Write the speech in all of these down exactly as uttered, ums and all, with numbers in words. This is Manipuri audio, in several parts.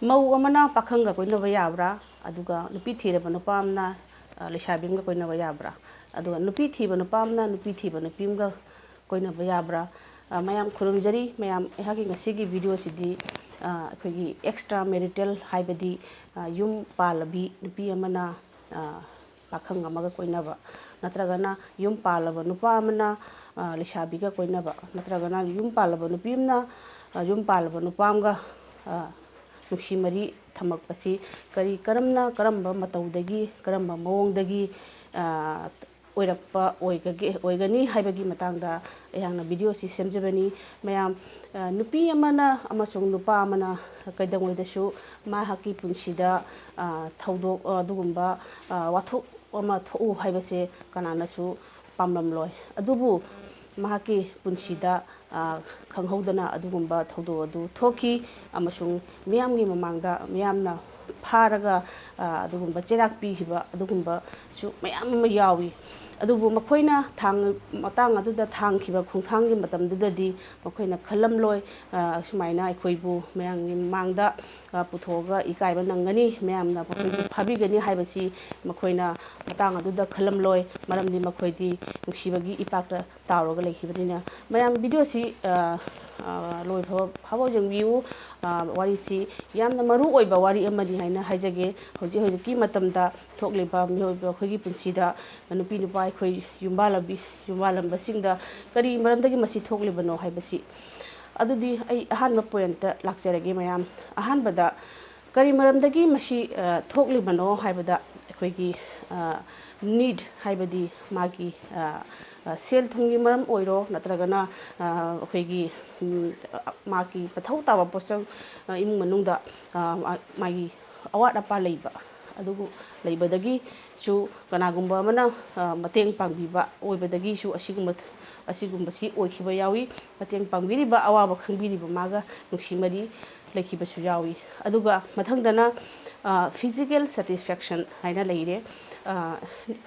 ꯃꯧ ꯑꯃꯅ ꯄꯥꯈꯪꯒ ꯀꯣꯏꯅꯕ ꯌꯥꯕ꯭ꯔꯥ? ꯑꯗꯨꯒ ꯅꯨꯄꯤ ꯊꯤꯔꯕ ꯅꯨꯄꯥ ꯑꯃꯅ, ꯑ, ꯂꯩꯁꯥꯕꯤ ꯑꯃꯒ ꯀꯣꯏꯅꯕ ꯌꯥꯕ꯭ꯔꯥ? ꯑꯗꯨꯒ ꯅꯨꯄꯤ ꯊꯤꯕ ꯅꯨꯄꯥ ꯑꯃꯅ ꯅꯨꯄꯤ ꯊꯤꯕ ꯅꯨꯄꯤ ꯑꯃꯒ ꯀꯣꯏꯅꯕ ꯌꯥꯕ꯭ꯔꯥ? ꯑ, ꯃꯌꯥꯝ ꯈꯨꯔꯨꯝꯖꯔꯤ꯫ ꯃꯌꯥꯝ, ꯑꯩꯍꯥꯛꯀꯤ ꯉꯁꯤꯒꯤ video ꯁꯤꯗꯤ, ꯑ, ꯑꯩꯈꯣꯏꯒꯤ extra marital, ꯍꯥꯏꯕꯗꯤ, ꯑ, ꯌꯨꯝ ꯄꯥꯜꯂꯕꯤ ꯅꯨꯄꯤ ꯑꯃꯅ, ꯑ, ꯄꯥꯈꯪ ꯑꯃꯒ ꯀꯣꯏꯅꯕ, ꯅꯠꯇ꯭ꯔꯒꯅ ꯌꯨꯝ ꯄꯥꯜꯂꯕ ꯅꯨꯄꯥ ꯑꯃꯅ, ꯑ, ꯂꯩꯁꯥꯕꯤꯒ ꯀꯣꯏꯅꯕ, ꯅꯠꯇ꯭ꯔꯒꯅ ꯌꯨꯝ ꯄꯥꯜꯂꯕ ꯅꯨꯄꯤ ꯑꯃꯅ, ꯑ, ꯌꯨꯝ ꯄꯥꯜꯂꯕ ꯅꯨꯄꯥ ꯑꯃꯒ, ꯑ, ꯅꯨꯡꯁꯤ ꯃꯔꯤ ꯊꯝꯃꯛꯄꯁꯤ ꯀꯔꯤ, ꯀꯔꯝꯅ, ꯀꯔꯝꯕ ꯃꯇꯧꯗꯒꯤ, ꯀꯔꯝꯕ ꯃꯑꯣꯡꯗꯒꯤ, ꯑ, ꯑꯣꯏꯔꯛꯄ ꯑꯣꯏꯒꯒꯦ-, ꯑꯣꯏꯒꯅꯤ ꯍꯥꯏꯕꯒꯤ ꯃꯇꯥꯡꯗ ꯑꯩꯍꯥꯛꯅ video ꯁꯤ ꯁꯦꯝꯖꯕꯅꯤ꯫ ꯃꯌꯥꯝ, ꯑ, ꯅꯨꯄꯤ ꯑꯃꯅ ꯑꯃꯁꯨꯡ ꯅꯨꯄꯥ ꯑꯃꯅ ꯀꯩꯗꯧꯉꯩꯗꯁꯨ ꯃꯍꯥꯛꯀꯤ ꯄꯨꯟꯁꯤꯗ, ꯑ, ꯊꯧꯗꯣꯛ, ꯑ, ꯑꯗꯨꯒꯨꯝꯕ, ꯑ, ꯋꯥꯊꯣꯛ ꯑꯃ ꯊꯣꯛꯎ ꯍꯥꯏꯕꯁꯦ ꯀꯅꯥꯅꯁꯨ ꯄꯥꯝꯂꯝꯂꯣꯏ꯫ ꯑꯗꯨꯕꯨ ꯃꯍꯥꯛꯀꯤ ꯄꯨꯟꯁꯤꯗ, ꯑ, ꯈꯪꯍꯧꯗꯅ ꯑꯗꯨꯒꯨꯝꯕ ꯊꯧꯗꯣꯛ ꯑꯗꯨ ꯊꯣꯛꯈꯤ, ꯑꯃꯁꯨꯡ ꯃꯤꯌꯥꯝꯒꯤ ꯃꯃꯥꯡꯗ ꯃꯤꯌꯥꯝꯅ ꯐꯥꯔꯒ, ꯑ, ꯑꯗꯨꯒꯨꯝꯕ ꯆꯩꯔꯥꯛ ꯄꯤꯈꯤꯕ ꯑꯗꯨꯒꯨꯝꯕꯁꯨ ꯃꯌꯥꯝ ꯑꯃ ꯌꯥꯎꯏ꯫ ꯑꯗꯨꯕꯨ ꯃꯈꯣꯏꯅ ꯊꯥꯡ-, ꯃꯇꯥꯡ ꯑꯗꯨꯗ ꯊꯥꯡꯈꯤꯕ ꯈꯣꯡꯊꯥꯡꯒꯤ ꯃꯇꯝꯗꯨꯗꯗꯤ ꯃꯈꯣꯏꯅ ꯈꯜꯂꯝꯂꯣꯏ, ꯑ, ꯁꯨꯃꯥꯏꯅ ꯑꯩꯈꯣꯏꯕꯨ ꯃꯌꯥꯝꯒꯤ ꯃꯃꯥꯡꯗ, ꯑ, ꯄꯨꯊꯣꯛꯑꯒ ꯏꯀꯥꯏꯕ ꯅꯪꯒꯅꯤ, ꯃꯌꯥꯝꯅ ꯃꯈꯣꯏꯕꯨ ꯐꯥꯕꯤꯒꯅꯤ ꯍꯥꯏꯕꯁꯤ ꯃꯈꯣꯏꯅ ꯃꯇꯥꯡ ꯑꯗꯨꯗ ꯈꯜꯂꯝꯂꯣꯏ, ꯃꯔꯝꯗꯤ ꯃꯈꯣꯏꯗꯤ ꯅꯨꯡꯁꯤꯕꯒꯤ ꯏꯄꯥꯛꯇ ꯇꯥꯎꯔꯒ ꯂꯩꯈꯤꯕꯅꯤꯅ꯫ ꯃꯌꯥꯝ video ꯁꯤ, ꯑ, ꯑ, ꯂꯣꯏꯐꯥꯎ, ꯐꯥꯎꯕ ꯌꯦꯡꯕꯤꯌꯨ꯫ ꯑ, ꯋꯥꯔꯤꯁꯤ ꯌꯥꯝꯅ ꯃꯔꯨ ꯑꯣꯏꯕ ꯋꯥꯔꯤ ꯑꯃꯅꯤ ꯍꯥꯏꯅ ꯍꯥꯏꯖꯒꯦ꯫ ꯍꯧꯖꯤꯛ ꯍꯧꯖꯤꯛꯀꯤ ꯃꯇꯝꯗ ꯊꯣꯛꯂꯤꯕ ꯃꯤꯑꯣꯏꯕ ꯑꯩꯈꯣꯏꯒꯤ ꯄꯨꯟꯁꯤꯗ ꯅꯨꯄꯤ ꯅꯨꯄꯥ ꯑꯩꯈꯣꯏ ꯌꯨꯝꯕꯥꯜꯂꯕꯤ-, ꯌꯨꯝꯕꯥꯜꯂꯝꯕꯁꯤꯡꯗ ꯀꯔꯤ ꯃꯔꯝꯗꯒꯤ ꯃꯁꯤ ꯊꯣꯛꯂꯤꯕꯅꯣ ꯍꯥꯏꯕꯁꯤ꯫ ꯑꯗꯨꯗꯤ ꯑꯩ ꯑꯍꯥꯟꯕ point ꯇ ꯂꯥꯛꯆꯔꯒꯦ ꯃꯌꯥꯝ꯫ ꯑꯍꯥꯟꯕꯗ ꯀꯔꯤ ꯃꯔꯝꯗꯒꯤ ꯃꯁꯤ, ꯑ, ꯊꯣꯛꯂꯤꯕꯅꯣ ꯍꯥꯏꯕꯗ ꯑꯩꯈꯣꯏꯒꯤ, ꯑ, need ꯍꯥꯏꯕꯗꯤ ꯃꯥꯒꯤ, ꯑ, ꯑ, ꯁꯦꯜ ꯊꯨꯝꯒꯤ ꯃꯔꯝ ꯑꯣꯏꯔꯣ ꯅꯠꯇ꯭ꯔꯒꯅ, ꯑ, ꯑꯩꯈꯣꯏꯒꯤ, ꯎꯝ, ꯑ, ꯃꯥꯒꯤ ꯃꯊꯧ ꯇꯥꯕ ꯄꯣꯠꯆꯪ, ꯑ, ꯏꯃꯨꯡ ꯃꯅꯨꯡꯗ, ꯑ, ꯃꯥ-, ꯃꯥꯒꯤ ꯑꯋꯥꯠ ꯑꯄꯥ ꯂꯩꯕ, ꯑꯗꯨꯕꯨ ꯂꯩꯕꯗꯒꯤꯁꯨ ꯀꯅꯥꯒꯨꯝꯕ ꯑꯃꯅ, ꯑ, ꯃꯇꯦꯡ ꯄꯥꯡꯕꯤꯕ ꯑꯣꯏꯕꯗꯒꯤꯁꯨ ꯑꯁꯤꯒꯨꯝꯕ, ꯑꯁꯤꯒꯨꯝꯕꯁꯤ ꯑꯣꯏꯈꯤꯕ ꯌꯥꯎꯏ꯫ ꯃꯇꯦꯡ ꯄꯥꯡꯕꯤꯔꯤꯕ, ꯑꯋꯥꯕ ꯈꯪꯕꯤꯔꯤꯕ ꯃꯥꯒ ꯅꯨꯡꯁꯤ ꯃꯔꯤ ꯂꯩꯈꯤꯕꯁꯨ ꯌꯥꯎꯏ꯫ ꯑꯗꯨꯒ ꯃꯊꯪꯗꯅ, ꯑ, physical satisfaction ꯍꯥꯏꯅ ꯂꯩꯔꯦ꯫ ꯑ,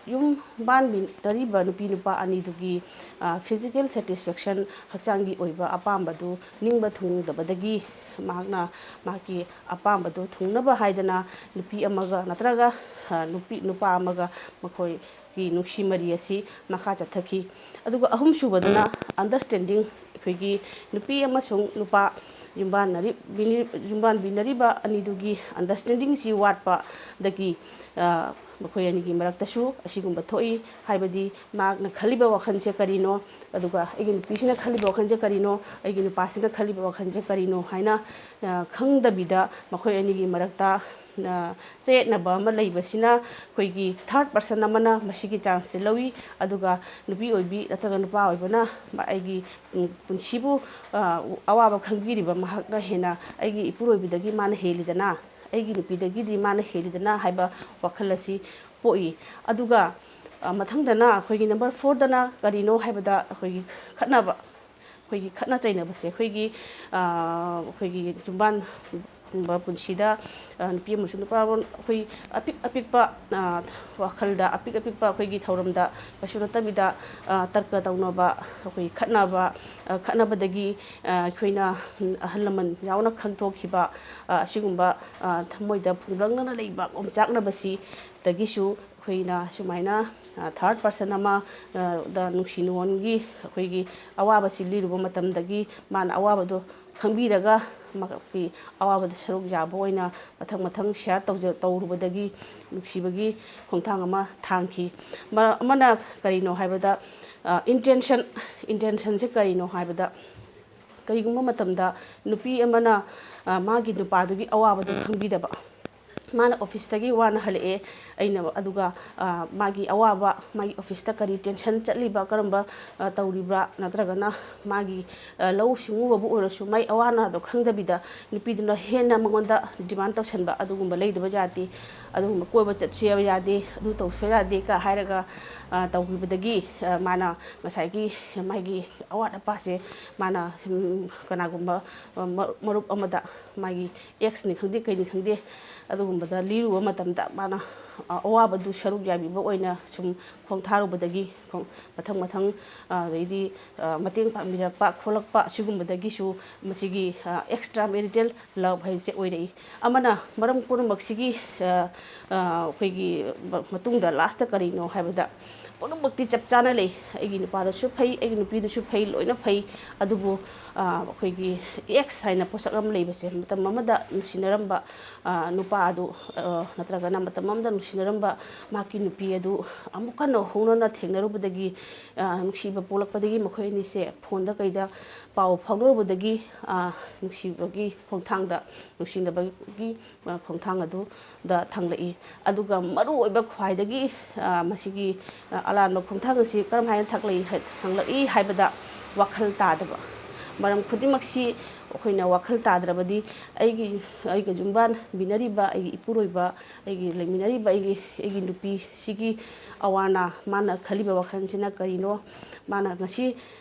ꯌꯨꯝ ꯄꯥꯟꯃꯤꯟꯅꯔꯤꯕ ꯅꯨꯄꯤ ꯅꯨꯄꯥ ꯑꯅꯤꯗꯨꯒꯤ, ꯑ, physical satisfaction, ꯍꯛꯆꯥꯡꯒꯤ ꯑꯣꯏꯕ ꯑꯄꯥꯝꯕꯗꯨ ꯅꯤꯡꯕ ꯊꯨꯡꯗꯕꯗꯒꯤ ꯃꯍꯥꯛꯅ ꯃꯍꯥꯛꯀꯤ ꯑꯄꯥꯝꯕꯗꯨ ꯊꯨꯡꯅꯕ ꯍꯥꯏꯗꯅ ꯅꯨꯄꯤ ꯑꯃꯒ ꯅꯠꯇ꯭ꯔꯒ, ꯑ, ꯅꯨꯄꯤ, ꯅꯨꯄꯥ ꯑꯃꯒ ꯃꯈꯣꯏꯒꯤ ꯅꯨꯡꯁꯤ ꯃꯔꯤ ꯑꯁꯤ ꯃꯈꯥ ꯆꯠꯊꯈꯤ꯫ ꯑꯗꯨꯒ ꯑꯍꯨꯝꯁꯨꯕꯗꯅ understanding, ꯑꯩꯈꯣꯏꯒꯤ ꯅꯨꯄꯤ ꯑꯃꯁꯨꯡ ꯅꯨꯄꯥ ꯌꯨꯝꯕꯥꯟꯅꯔꯤ-, ꯕꯤꯅꯤ-, ꯌꯨꯝꯕꯥꯟꯕꯤꯅꯔꯤꯕ ꯑꯅꯤꯗꯨꯒꯤ understandingꯁꯤ ꯋꯥꯠꯄꯗꯒꯤ, ꯑ, ꯃꯈꯣꯏ ꯑꯅꯤꯒꯤ ꯃꯔꯛꯇꯁꯨ ꯑꯁꯤꯒꯨꯝꯕ ꯊꯣꯛꯏ꯫ ꯍꯥꯏꯕꯗꯤ ꯃꯍꯥꯛꯅ ꯈꯜꯂꯤꯕ ꯋꯥꯈꯜꯁꯦ ꯀꯔꯤꯅꯣ, ꯑꯗꯨꯒ ꯑꯩꯒꯤ ꯅꯨꯄꯤꯁꯤꯅ ꯈꯜꯂꯤꯕ ꯋꯥꯈꯜꯁꯦ ꯀꯔꯤꯅꯣ, ꯑꯩꯒꯤ ꯅꯨꯄꯥꯁꯤꯅ ꯈꯜꯂꯤꯕ ꯋꯥꯈꯜꯁꯦ ꯀꯔꯤꯅꯣ ꯍꯥꯏꯅ, ꯑ, ꯈꯪꯗꯕꯤꯗ ꯃꯈꯣꯏ ꯑꯅꯤꯒꯤ ꯃꯔꯛꯇ, ꯑ, ꯆꯌꯦꯠꯅꯕ ꯑꯃ ꯂꯩꯕꯁꯤꯅ ꯑꯩꯈꯣꯏꯒꯤ third person ꯑꯃꯅ ꯃꯁꯤꯒꯤ chanceꯁꯦ ꯂꯧꯏ꯫ ꯑꯗꯨꯒ ꯅꯨꯄꯤ ꯑꯣꯏꯕꯤ ꯅꯠꯇ꯭ꯔꯒ ꯅꯨꯄꯥ ꯑꯣꯏꯕꯅ ꯑꯩꯒꯤ, ꯎꯝ, ꯄꯨꯟꯁꯤꯕꯨ, ꯑ, ꯑꯋꯥꯕ ꯈꯪꯕꯤꯔꯤꯕ ꯃꯍꯥꯛꯅ ꯍꯦꯟꯅ ꯑꯩꯒꯤ ꯏꯄꯨꯔꯣꯏꯕꯤꯗꯒꯤ ꯃꯥꯅ ꯍꯦꯜꯂꯤꯗꯅ, ꯑꯩꯒꯤ ꯅꯨꯄꯤꯗꯒꯤꯗꯤ ꯃꯥꯅ ꯍꯦꯜꯂꯤꯗꯅ ꯍꯥꯏꯕ ꯋꯥꯈꯜ ꯑꯁꯤ ꯄꯣꯛꯏ꯫ ꯑꯗꯨꯒ, ꯑ, ꯃꯊꯪꯗꯅ ꯑꯩꯈꯣꯏꯒꯤ number fourꯗꯅ ꯀꯔꯤꯅꯣ ꯍꯥꯏꯕꯗ ꯑꯩꯈꯣꯏꯒꯤ ꯈꯠꯅꯕ, ꯑꯩꯈꯣꯏꯒꯤ ꯈꯠꯅ ꯆꯩꯅꯕꯁꯦ ꯑꯩꯈꯣꯏꯒꯤ, ꯑ, ꯑꯩꯈꯣꯏꯒꯤ ꯌꯨꯝꯕꯥꯟꯒꯨꯝꯕ ꯄꯨꯟꯁꯤꯗ, ꯑ, ꯅꯨꯄꯤ ꯑꯃꯁꯨꯡ ꯅꯨꯄꯥ ꯑꯃ ꯑꯩꯈꯣꯏ ꯑꯄꯤꯛ ꯑꯄꯤꯛꯄ, ꯑ, ꯋꯥꯈꯜꯗ ꯑꯄꯤꯛ ꯑꯄꯤꯛꯄ ꯑꯩꯈꯣꯏꯒꯤ ꯊꯧꯔꯝꯗ ꯀꯩꯁꯨ ꯅꯠꯇꯕꯤꯗ, ꯑ, ꯇꯔꯀ ꯇꯧꯅꯕ, ꯑꯩꯈꯣꯏ ꯈꯠꯅꯕ, ꯑ, ꯈꯠꯅꯕꯗꯒꯤ, ꯑ, ꯑꯩꯈꯣꯏꯅ, ꯎꯝ, ꯑꯍꯜ ꯂꯃꯟ ꯌꯥꯎꯅ ꯈꯪꯗꯣꯛꯈꯤꯕ, ꯑ, ꯑꯁꯤꯒꯨꯝꯕ, ꯑ, ꯊꯃꯣꯏꯗ ꯐꯨꯡꯂꯪꯅꯅ ꯂꯩꯕ ꯑꯣꯝꯆꯥꯛꯅꯕꯁꯤꯗꯒꯤꯁꯨ ꯑꯩꯈꯣꯏꯅ ꯁꯨꯃꯥꯏꯅ, ꯑ, third person ꯑꯃ, ꯑ, ꯗ ꯅꯨꯡꯁꯤ ꯅꯨꯡꯉꯣꯟꯒꯤ ꯑꯩꯈꯣꯏꯒꯤ ꯑꯋꯥꯕꯁꯤ ꯂꯤꯔꯨꯕ ꯃꯇꯝꯗꯒꯤ ꯃꯥꯅ ꯑꯋꯥꯕꯗꯣ ꯈꯪꯕꯤꯔꯒ ꯃꯍꯥꯛꯀꯤ ꯑꯋꯥꯕꯗ ꯁꯔꯨꯛ ꯌꯥꯕ ꯑꯣꯏꯅ ꯃꯊꯪ ꯃꯊꯪ share ꯇꯧꯖ-, ꯇꯧꯔꯨꯕꯗꯒꯤ ꯅꯨꯡꯁꯤꯕꯒꯤ ꯈꯣꯡꯊꯥꯡ ꯑꯃ ꯊꯥꯡꯈꯤ꯫ ꯃꯔ-, ꯑꯃꯅ ꯀꯔꯤꯅꯣ ꯍꯥꯏꯕꯗ, ꯑ, intention, intentionꯁꯦ ꯀꯔꯤꯅꯣ ꯍꯥꯏꯕꯗ, ꯀꯔꯤꯒꯨꯝꯕ ꯃꯇꯝꯗ ꯅꯨꯄꯤ ꯑꯃꯅ, ꯑ, ꯃꯥꯒꯤ ꯅꯨꯄꯥꯗꯨꯒꯤ ꯑꯋꯥꯕꯗꯨ ꯈꯪꯕꯤꯗꯕ, ꯃꯥꯅ officeꯇꯒꯤ ꯋꯥꯅ ꯍꯜꯂꯛꯑꯦ, ꯑꯩꯅ, ꯑꯗꯨꯒ, ꯑ, ꯃꯥꯒꯤ ꯑꯋꯥꯕ, ꯃꯥꯒꯤ officeꯇ ꯀꯔꯤ tension ꯆꯠꯂꯤꯕ, ꯀꯔꯝꯕ, ꯑ, ꯇꯧꯔꯤꯕ꯭ꯔꯥ, ꯅꯠꯇ꯭ꯔꯒꯅ ꯃꯥꯒꯤ, ꯑ, ꯂꯧꯎ ꯁꯤꯡꯎꯕꯕꯨ ꯑꯣꯏꯔꯁꯨ ꯃꯥꯒꯤ ꯑꯋꯥ ꯑꯅꯥꯗꯣ ꯈꯪꯗꯕꯤꯗ ꯅꯨꯄꯤꯗꯨꯅ ꯍꯦꯟꯅ ꯃꯉꯣꯟꯗ demand ꯇꯧꯁꯟꯕ ꯑꯗꯨꯒꯨꯝꯕ ꯂꯩꯗꯕ ꯌꯥꯗꯦ꯫ ꯑꯗꯨꯒꯨꯝꯕ ꯀꯣꯏꯕ ꯆꯠꯁꯨ ꯌꯥꯗꯦ, ꯑꯗꯨ ꯇꯧꯁꯨ ꯌꯥꯗꯦ ꯀ ꯍꯥꯏꯔꯒ, ꯑ, ꯇꯧꯈꯤꯕꯗꯒꯤ, ꯑ, ꯃꯥꯅ ꯉꯁꯥꯏꯒꯤ ꯃꯥꯒꯤ ꯑꯋꯥꯠ ꯑꯄꯥꯁꯦ ꯃꯥꯅ ꯁꯨꯝ ꯀꯅꯥꯒꯨꯝꯕ, ꯑ, ꯃꯔꯨꯞ, ꯃꯔꯨꯞ ꯑꯃꯗ ꯃꯥꯒꯤ exꯅꯤ ꯈꯪꯗꯦ, ꯀꯩꯅꯤ ꯈꯪꯗꯦ, ꯑꯗꯨꯒꯨꯝꯕ ꯗ ꯂꯤꯔꯨꯕ ꯃꯇꯝꯗ ꯃꯥꯅ, ꯑ, ꯑꯋꯥꯕꯗꯨ ꯁꯔꯨꯛ ꯌꯥꯕꯤꯕ ꯑꯣꯏꯅ ꯁꯨꯝ ꯈꯣꯡꯊꯥꯔꯨꯕꯗꯒꯤ ꯈꯣꯡ-, ꯃꯊꯪ ꯃꯊꯪ, ꯑ, ꯑꯗꯩꯗꯤ, ꯑ, ꯃꯇꯦꯡ ꯄꯥꯡꯕꯤꯔꯛꯄ ꯈꯣꯠꯂꯛꯄ ꯑꯁꯤꯒꯨꯝꯕꯗꯒꯤꯁꯨ ꯃꯁꯤꯒꯤ, ꯑ, extra marital love ꯍꯥꯏꯁꯦ ꯑꯣꯏꯔꯛꯏ꯫ ꯑꯃꯅ ꯃꯔꯝ ꯄꯨꯝꯅꯃꯛꯁꯤꯒꯤ, ꯑ, ꯑ, ꯑꯩꯈꯣꯏꯒꯤ ꯃ-, ꯃꯇꯨꯡꯗ ꯂꯥꯁꯇ ꯀꯔꯤꯅꯣ ꯍꯥꯏꯕꯗ, ꯄꯨꯝꯅꯃꯛꯇꯤ ꯆꯞ ꯆꯥꯅ ꯂꯩ꯫ ꯑꯩꯒꯤ ꯅꯨꯄꯥꯗꯁꯨ ꯐꯩ, ꯑꯩꯒꯤ ꯅꯨꯄꯤꯗꯁꯨ ꯐꯩ, ꯂꯣꯏꯅ ꯐꯩ꯫ ꯑꯗꯨꯕꯨ, ꯑ, ꯑꯩꯈꯣꯏꯒꯤ ex ꯍꯥꯏꯅ ꯄꯣꯠꯁꯛ ꯑꯃ ꯂꯩꯕꯁꯦ, ꯃꯇꯝ ꯑꯃꯗ ꯅꯨꯡꯁꯤꯅꯔꯝꯕ, ꯑ, ꯅꯨꯄꯥ ꯑꯗꯨ, ꯑ, ꯅꯠꯇ꯭ꯔꯒꯅ ꯃꯇꯝ ꯑꯃꯗ ꯅꯨꯡꯁꯤꯅꯔꯝꯕ ꯃꯍꯥꯛꯀꯤ ꯅꯨꯄꯤ ꯑꯗꯨ ꯑꯃꯨꯛ ꯍꯟꯅ ꯍꯧꯅꯅ ꯊꯦꯡꯅꯔꯨꯕꯗꯒꯤ, ꯑ, ꯅꯨꯡꯁꯤꯕ ꯄꯣꯛꯂꯛꯄꯗꯒꯤ ꯃꯈꯣꯏ ꯑꯅꯤꯁꯦ ꯐꯣꯟꯗ ꯀꯩꯗ ꯄꯥꯎ ꯐꯥꯎꯅꯔꯨꯕꯗꯒꯤ, ꯑ, ꯅꯨꯡꯁꯤꯕꯒꯤ ꯈꯣꯡꯊꯥꯡꯗ, ꯅꯨꯡꯁꯤꯅꯕꯒꯤ, ꯑ, ꯈꯣꯡꯊꯥꯡ ꯑꯗꯨꯗ ꯊꯥꯡꯂꯛꯏ꯫ ꯑꯗꯨꯒ ꯃꯔꯨꯑꯣꯏꯕ ꯈ꯭ꯋꯥꯏꯗꯒꯤ, ꯑ, ꯃꯁꯤꯒꯤ, ꯑ, ꯑꯔꯥꯟꯕ ꯈꯣꯡꯊꯥꯡ ꯑꯁꯤ ꯀꯔꯝ ꯍꯥꯏꯅ ꯊꯥꯡꯂꯛꯏ ꯍꯥꯏ-, ꯊꯥꯡꯂꯛꯏ ꯍꯥꯏꯕꯗ, ꯋꯥꯈꯜ ꯇꯥꯗꯕ꯫ ꯃꯔꯝ ꯈꯨꯗꯤꯡꯃꯛꯁꯤ ꯑꯩꯈꯣꯏꯅ ꯋꯥꯈꯜ ꯇꯥꯗ꯭ꯔꯕꯗꯤ, ꯑꯩꯒꯤ, ꯑꯩꯒ ꯌꯨꯝꯕꯥꯟꯕꯤꯅꯔꯤꯕ ꯑꯩꯒꯤ ꯏꯄꯨꯔꯣꯏꯕ, ꯑꯩꯒꯤ ꯂꯩꯃꯤꯟꯅꯔꯤꯕ ꯑꯩꯒꯤ, ꯑꯩꯒꯤ ꯅꯨꯄꯤꯁꯤꯒꯤ ꯑꯋꯥ ꯑꯅꯥ, ꯃꯥꯅ ꯈꯜꯂꯤꯕ ꯋꯥꯈꯜꯁꯤꯅ ꯀꯔꯤꯅꯣ, ꯃꯥꯅ ꯉꯁꯤ,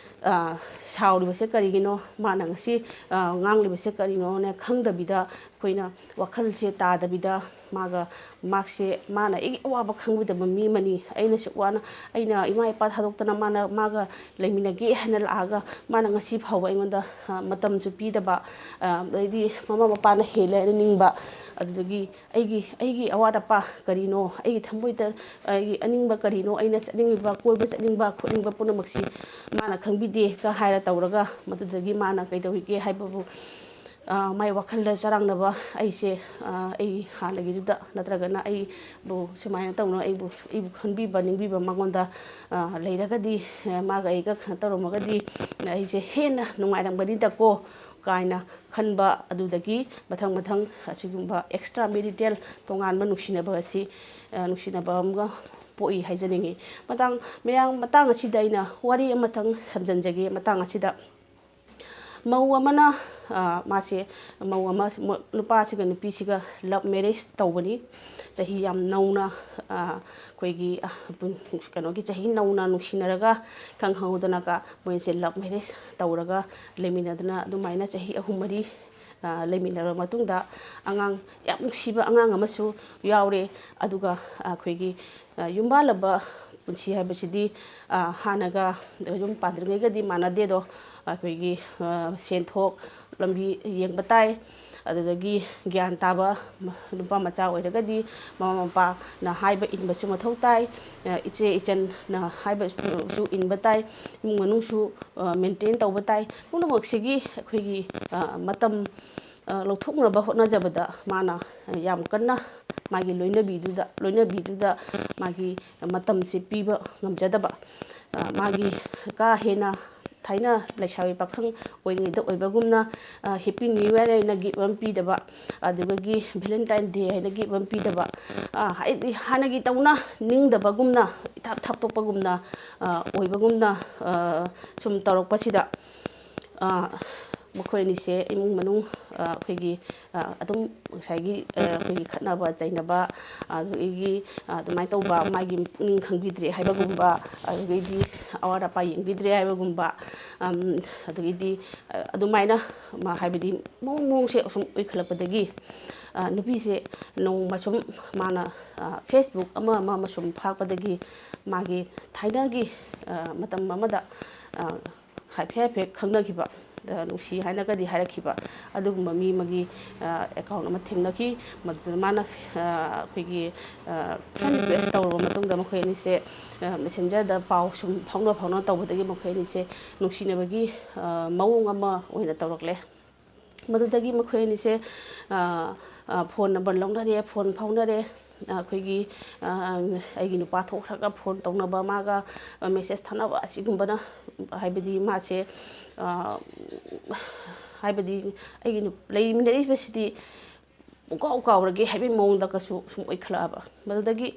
ꯑ, ꯁꯥꯎꯔꯤꯕꯁꯦ ꯀꯔꯤꯒꯤꯅꯣ, ꯃꯥꯅ ꯉꯁꯤ, ꯑ, ꯉꯥꯡꯂꯤꯕꯁꯦ ꯀꯔꯤꯅꯣꯅ ꯈꯪꯗꯕꯤꯗ, ꯑꯩꯈꯣꯏꯅ ꯋꯥꯈꯜꯁꯦ ꯇꯥꯗꯕꯤꯗ, ꯃꯥꯒ, ꯃꯍꯥꯛꯁꯦ, ꯃꯥꯅ ꯑꯩꯒꯤ ꯑꯋꯥꯕ ꯈꯪꯕꯤꯗꯕ ꯃꯤ ꯑꯃꯅꯤ, ꯑꯩꯅꯁꯨ ꯋꯥꯅ, ꯑꯩꯅ ꯏꯃꯥ ꯏꯄꯥ ꯊꯥꯗꯣꯛꯇꯅ ꯃꯥꯅ, ꯃꯥꯒ ꯂꯩꯃꯤꯟꯅꯒꯦ ꯍꯥꯏꯅ ꯂꯥꯛꯑꯒ, ꯃꯥꯅ ꯉꯁꯤ ꯐꯥꯎꯕ ꯑꯩꯉꯣꯟꯗ, ꯑ, ꯃꯇꯝꯁꯨ ꯄꯤꯗꯕ, ꯑ, ꯑꯗꯩꯗꯤ ꯃꯃꯥ ꯃꯄꯥꯅ ꯍꯦꯜꯂꯦ ꯍꯥꯏꯅ ꯅꯤꯡꯕ, ꯑꯗꯨꯗꯒꯤ ꯑꯩꯒꯤ, ꯑꯩꯒꯤ ꯑꯋꯥꯠ ꯑꯄꯥ ꯀꯔꯤꯅꯣ, ꯑꯩꯒꯤ ꯊꯃꯣꯏꯗ ꯑꯩꯒꯤ ꯑꯅꯤꯡꯕ ꯀꯔꯤꯅꯣ, ꯑꯩꯅ ꯆꯠꯅꯤꯡꯉꯤꯕ, ꯀꯣꯏꯕ ꯆꯠꯅꯤꯡꯕ ꯈꯣꯠꯅꯤꯡꯕ ꯄꯨꯝꯅꯃꯛꯁꯤ ꯃꯥꯅ ꯈꯪꯕꯤꯗꯦꯒ ꯍꯥꯏꯔ ꯇꯧꯔꯒ, ꯃꯗꯨꯗꯒꯤ ꯃꯥꯅ ꯀꯩꯗꯧꯔꯤꯒꯦ ꯍꯥꯏꯕꯕꯨ, ꯑ, ꯃꯥꯏ ꯋꯥꯈꯜꯗ ꯆꯔꯥꯡꯅꯕ ꯑꯩꯁꯦ, ꯑ, ꯑꯩ ꯍꯥꯟꯅꯒꯤꯗꯨꯗ ꯅꯠꯇ꯭ꯔꯒꯅ ꯑꯩꯕꯨ ꯁꯨꯃꯥꯏꯅ ꯇꯧꯅ ꯑꯩꯕꯨ, ꯑꯩꯕꯨ ꯈꯟꯕꯤꯕ ꯅꯤꯡꯕꯤꯕ ꯃꯉꯣꯟꯗ, ꯑ, ꯂꯩꯔꯒꯗꯤ, ꯑ, ꯃꯥꯒ ꯑꯩꯒ ꯀꯩꯅꯣ ꯇꯧꯔꯝꯃꯒꯗꯤ ꯑꯩꯁꯦ ꯍꯦꯟꯅ ꯅꯨꯡꯉꯥꯏꯔꯝꯒꯅꯤꯗꯀꯣ ꯀꯥꯏꯅ ꯈꯟꯕ, ꯑꯗꯨꯗꯒꯤ ꯃꯊꯪ ꯃꯊꯪ ꯑꯁꯤꯒꯨꯝꯕ extra marital ꯇꯣꯉꯥꯟꯕ ꯅꯨꯡꯁꯤꯅꯕ ꯑꯁꯤ, ꯑ, ꯅꯨꯡꯁꯤꯅꯕ ꯑꯃꯒ ꯄꯣꯛꯏ ꯍꯥꯏꯖꯅꯤꯡꯉꯤ꯫ ꯃꯇꯥꯡ, ꯃꯌꯥꯝ, ꯃꯇꯥꯡ ꯑꯁꯤꯗ ꯑꯩꯅ ꯋꯥꯔꯤ ꯑꯃꯇꯪ ꯁꯝꯖꯤꯟꯖꯒꯦ꯫ ꯃꯇꯥꯡ ꯑꯁꯤꯗ ꯃꯧ ꯑꯃꯅ, ꯑ, ꯃꯥꯁꯦ, ꯃꯧ ꯑꯃ, ꯃ-, ꯅꯨꯄꯥꯁꯤꯒ ꯅꯨꯄꯤꯁꯤꯒ love marriage ꯇꯧꯕꯅꯤ꯫ ꯆꯍꯤ ꯌꯥꯝ ꯅꯧꯅ, ꯑ, ꯑꯩꯈꯣꯏꯒꯤ, ꯑ, ꯄꯨꯟ-, ꯀꯩꯅꯣꯒꯤ ꯆꯍꯤ ꯅꯧꯅ ꯅꯨꯡꯁꯤꯅꯔꯒ ꯈꯪꯍꯧꯗꯅꯒ ꯃꯣꯏꯁꯦ love marriage ꯇꯧꯔꯒ ꯂꯩꯃꯤꯟꯅꯗꯅ ꯑꯗꯨꯃꯥꯏꯅ ꯆꯍꯤ ꯑꯍꯨꯝ ꯃꯔꯤ ꯂꯩꯃꯤꯟꯅꯔꯕ ꯃꯇꯨꯡꯗ ꯑꯉꯥꯡ ꯌꯥꯝ ꯅꯨꯡꯁꯤꯕ ꯑꯉꯥꯡ ꯑꯃꯁꯨ ꯌꯥꯎꯔꯦ꯫ ꯑꯗꯨꯒ ꯑꯩꯈꯣꯏꯒꯤ ꯌꯨꯝꯕꯥꯜꯂꯕ ꯄꯨꯟꯁꯤ ꯍꯥꯏꯕꯁꯤꯗꯤ ꯍꯥꯟꯅꯒ ꯌꯨꯝ ꯄꯥꯟꯗ꯭ꯔꯤꯉꯩꯒꯗꯤ ꯃꯥꯟꯅꯗꯦꯗꯣ꯫ ꯑꯩꯈꯣꯏꯒꯤ ꯁꯦꯟꯊꯣꯛ ꯂꯝꯕꯤ ꯌꯦꯡꯕ ꯇꯥꯏ꯫ ꯑꯗꯨꯗꯒꯤ ꯒ꯭ꯌꯥꯟ ꯇꯥꯕ ꯅꯨꯄꯥ ꯃꯆꯥ ꯑꯣꯏꯔꯒꯗꯤ ꯃꯃꯥ ꯃꯄꯥꯅ ꯍꯥꯏꯕ ꯏꯟꯕꯁꯨ ꯃꯊꯧ ꯇꯥꯏ꯫ ꯏꯆꯦ ꯏꯆꯟꯅ ꯍꯥꯏꯕꯁꯨ ꯏꯟꯕ ꯇꯥꯏ꯫ ꯏꯃꯨꯡ ꯃꯅꯨꯡꯁꯨ ꯃꯦꯟꯇꯦꯟ ꯇꯧꯕ ꯇꯥꯏ꯫ ꯄꯨꯝꯅꯃꯛꯁꯤꯒꯤ ꯑꯩꯈꯣꯏꯒꯤ ꯃꯇꯝ ꯂꯧꯊꯣꯛꯅꯕ ꯍꯣꯠꯅꯖꯕꯗ ꯃꯥꯅ ꯌꯥꯝ ꯀꯟꯅ ꯃꯥꯒꯤ ꯂꯣꯏꯅꯕꯤꯗꯨꯗ ꯂꯣꯏꯅꯕꯤꯗꯨꯗ ꯃꯥꯒꯤ ꯃꯇꯝꯁꯦ ꯄꯤꯕ ꯉꯝꯖꯗꯕ꯫ ꯃꯥꯒꯤ ꯀꯥ ꯍꯦꯟꯅ ꯊꯥꯏꯅ ꯂꯩꯁꯥꯕꯤ ꯄꯥꯈꯪ ꯑꯣꯏꯔꯤꯉꯩꯗ ꯑꯣꯏꯕꯒꯨꯝꯅ ꯍꯦꯄꯤ ꯅ꯭ꯌꯨ ꯏꯌꯔ ꯍꯥꯏꯅ ꯒꯤꯐ ꯑꯃ ꯄꯤꯗꯕ, ꯑꯗꯨꯗꯒꯤ ꯚꯦꯂꯦꯟꯇꯥꯏꯟ ꯗꯦ ꯍꯥꯏꯅ ꯒꯤꯐ ꯑꯃ ꯄꯤꯗꯕ, ꯍꯥꯏꯗꯤ ꯍꯥꯟꯅꯒꯤ ꯇꯧꯅ ꯅꯤꯡꯗꯕꯒꯨꯝꯅ, ꯏꯊꯥꯞ ꯊꯥꯞꯇꯣꯛꯄꯒꯨꯝꯅ ꯑꯣꯏꯕꯒꯨꯝꯅ ꯁꯨꯝ ꯇꯧꯔꯛꯄꯁꯤꯗ ꯃꯈꯣꯏ ꯑꯅꯤꯁꯦ ꯏꯃꯨꯡ ꯃꯅꯨꯡ ꯑꯩꯈꯣꯏꯒꯤ ꯑꯗꯨꯝ ꯉꯁꯥꯏꯒꯤ ꯑꯩꯈꯣꯏꯒꯤ ꯈꯠꯅꯕ ꯆꯩꯅꯕ, ꯑꯗꯨꯗꯒꯤ ꯑꯗꯨꯃꯥꯏꯅ ꯇꯧꯕ, ꯃꯥꯒꯤ ꯄꯨꯛꯅꯤꯡ ꯈꯪꯕꯤꯗ꯭ꯔꯦ ꯍꯥꯏꯕꯒꯨꯝꯕ, ꯑꯗꯨꯗꯒꯤꯗꯤ ꯑꯋꯥꯠ ꯑꯄꯥ ꯌꯦꯡꯕꯤꯗ꯭ꯔꯦ ꯍꯥꯏꯕꯒꯨꯝꯕ, ꯑꯗꯨꯗꯒꯤꯗꯤ ꯑꯗꯨꯃꯥꯏꯅ ꯍꯥꯏꯕꯗꯤ ꯃꯑꯣꯡ ꯃꯑꯣꯡꯁꯦ ꯑꯁꯨꯝ ꯑꯣꯏꯈꯠꯂꯛꯄꯗꯒꯤ ꯅꯨꯄꯤꯁꯦ ꯅꯣꯡꯃ ꯁꯨꯝ ꯃꯥꯅ ꯐꯦꯁꯕꯨꯛ ꯑꯃ ꯑꯃ ꯑꯃ ꯁꯨꯝ ꯐꯥꯛꯄꯗꯒꯤ ꯃꯥꯒꯤ ꯊꯥꯏꯅꯒꯤ ꯃꯇꯝ ꯑꯃꯗ ꯍꯥꯏꯐꯦꯠ ꯍꯥꯏꯐꯦꯠ ꯈꯪꯅꯈꯤꯕ, ꯅꯨꯡꯁꯤ ꯍꯥꯏꯅꯒꯗꯤ ꯍꯥꯏꯔꯛꯈꯤꯕ ꯑꯗꯨꯒꯨꯝꯕ ꯃꯤ ꯑꯃꯒꯤ ꯑꯦꯀꯥꯎꯟ ꯑꯃ ꯊꯦꯡꯅꯈꯤ꯫ ꯃꯗꯨꯗ ꯃꯥꯅ ꯑꯩꯈꯣꯏꯒꯤ ꯐ꯭ꯔꯦꯟ ꯔꯤꯀ꯭ꯋꯦꯁ ꯇꯧꯔꯕ ꯃꯇꯨꯡꯗ ꯃꯈꯣꯏ ꯑꯅꯤꯁꯦ ꯃꯦꯁꯦꯟꯖꯔꯗ ꯄꯥꯎ ꯁꯨꯝ ꯐꯥꯎꯅ ꯐꯥꯎꯅ ꯇꯧꯕꯗꯒꯤ ꯃꯈꯣꯏ ꯑꯅꯤꯁꯦ ꯅꯨꯡꯁꯤꯅꯕꯒꯤ ꯃꯑꯣꯡ ꯑꯃ ꯑꯣꯏꯅ ꯇꯧꯔꯛꯂꯦ꯫ ꯃꯗꯨꯗꯒꯤ ꯃꯈꯣꯏ ꯑꯅꯤꯁꯦ ꯐꯣꯟ ꯅꯝꯕꯔ ꯂꯧꯅꯔꯦ, ꯐꯣꯟ ꯐꯥꯎꯅꯔꯦ꯫ ꯑꯩꯈꯣꯏꯒꯤ ꯑꯩꯒꯤ ꯅꯨꯄꯥ ꯊꯣꯛꯈ꯭ꯔꯒ ꯐꯣꯟ ꯇꯧꯅꯕ, ꯃꯥꯒ ꯃꯦꯁꯦꯖ ꯊꯥꯅꯕ ꯑꯁꯤꯒꯨꯝꯕꯅ, ꯍꯥꯏꯕꯗꯤ ꯃꯥꯁꯦ ꯍꯥꯏꯕꯗꯤ ꯑꯩꯒꯤ ꯂꯩꯃꯤꯟꯅꯔꯤꯕꯁꯤꯗꯤ ꯄꯨꯡꯀꯥꯎ ꯀꯥꯎꯔꯒꯦ ꯍꯥꯏꯕꯒꯤ ꯃꯑꯣꯡꯗꯒꯁꯨ ꯁꯨꯝ ꯑꯣꯏꯈꯠꯂꯛꯑꯕ꯫ ꯃꯗꯨꯗꯒꯤ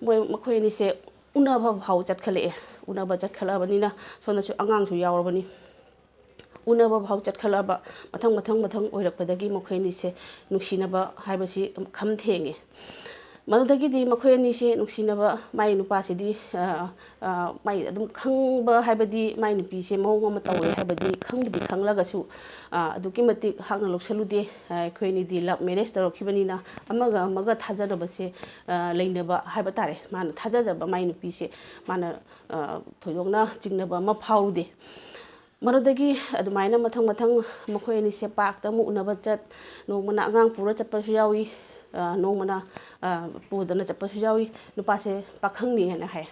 ꯃꯣꯏ ꯃꯈꯣꯏ ꯑꯅꯤꯁꯦ ꯎꯅꯕ ꯐꯥꯎ ꯆꯠꯈꯠꯂꯛꯑꯦ꯫ ꯎꯅꯕ ꯆꯠꯈꯠꯂꯛꯑꯕꯅꯤꯅ ꯁꯣꯝꯗꯁꯨ ꯑꯉꯥꯡꯁꯨ ꯌꯥꯎꯔꯕꯅꯤ꯫ ꯎꯅꯕ ꯐꯥꯎ ꯆꯠꯈꯠꯂꯛꯑꯕ ꯃꯊꯪ ꯃꯊꯪ ꯃꯊꯪ ꯑꯣꯏꯔꯛꯄꯗꯒꯤ ꯃꯈꯣꯏ ꯑꯅꯤꯁꯦ ꯅꯨꯡꯁꯤꯅꯕ ꯍꯥꯏꯕꯁꯤ ꯈꯝ ꯊꯦꯡꯉꯦ꯫ ꯃꯗꯨꯗꯒꯤꯗꯤ ꯃꯈꯣꯏ ꯑꯅꯤꯁꯦ ꯅꯨꯡꯁꯤꯅꯕ, ꯃꯥꯏ ꯅꯨꯄꯥꯁꯤꯗꯤ, ꯑ, ꯑ, ꯃꯥꯏ ꯑꯗꯨꯝ ꯈꯪꯕ ꯍꯥꯏꯕꯗꯤ, ꯃꯥꯏ ꯅꯨꯄꯤꯁꯦ ꯃꯑꯣꯡ ꯑꯃ ꯇꯧꯋꯦ ꯍꯥꯏꯕꯗꯤ ꯈꯪꯕꯨꯗꯤ ꯈꯪꯂꯒꯁꯨ, ꯑ, ꯑꯗꯨꯛꯀꯤ ꯃꯇꯤꯛ ꯍꯥꯛꯅ ꯂꯧꯁꯜꯂꯨꯗꯦ꯫ ꯑ, ꯑꯩꯈꯣꯏ ꯑꯅꯤꯗꯤ love marriage ꯇꯧꯔꯛꯈꯤꯕꯅꯤꯅ, ꯑꯃꯒ ꯑꯃꯒ ꯊꯥꯖꯅꯕꯁꯦ, ꯑ, ꯂꯩꯅꯕ ꯍꯥꯏꯕ ꯇꯥꯔꯦ꯫ ꯃꯥꯅ ꯊꯥꯖꯖꯕ ꯃꯥꯏ ꯅꯨꯄꯤꯁꯦ ꯃꯥꯅ, ꯑ, ꯊꯣꯏꯗꯣꯛꯅ ꯆꯤꯡꯅꯕ ꯑꯃ ꯐꯥꯎꯔꯨꯗꯦ꯫ ꯃꯗꯨꯗꯒꯤ ꯑꯗꯨꯃꯥꯏꯅ ꯃꯊꯪ ꯃꯊꯪ ꯃꯈꯣꯏ ꯑꯅꯤꯁꯦ parkꯇ ꯑꯃꯨꯛ ꯎꯅꯕ ꯆꯠ, ꯅꯣꯡꯃꯅ ꯑꯉꯥꯡ ꯄꯨꯔ ꯆꯠꯄꯁꯨ ꯌꯥꯎꯏ, ꯑ, ꯅꯣꯡꯃꯅ, ꯑ, ꯄꯨꯗꯅ ꯆꯠꯄꯁꯨ ꯌꯥꯎꯏ꯫ ꯅꯨꯄꯥꯁꯦ ꯄꯥꯈꯪꯅꯤ ꯍꯥꯏꯅ ꯍꯥꯏ꯫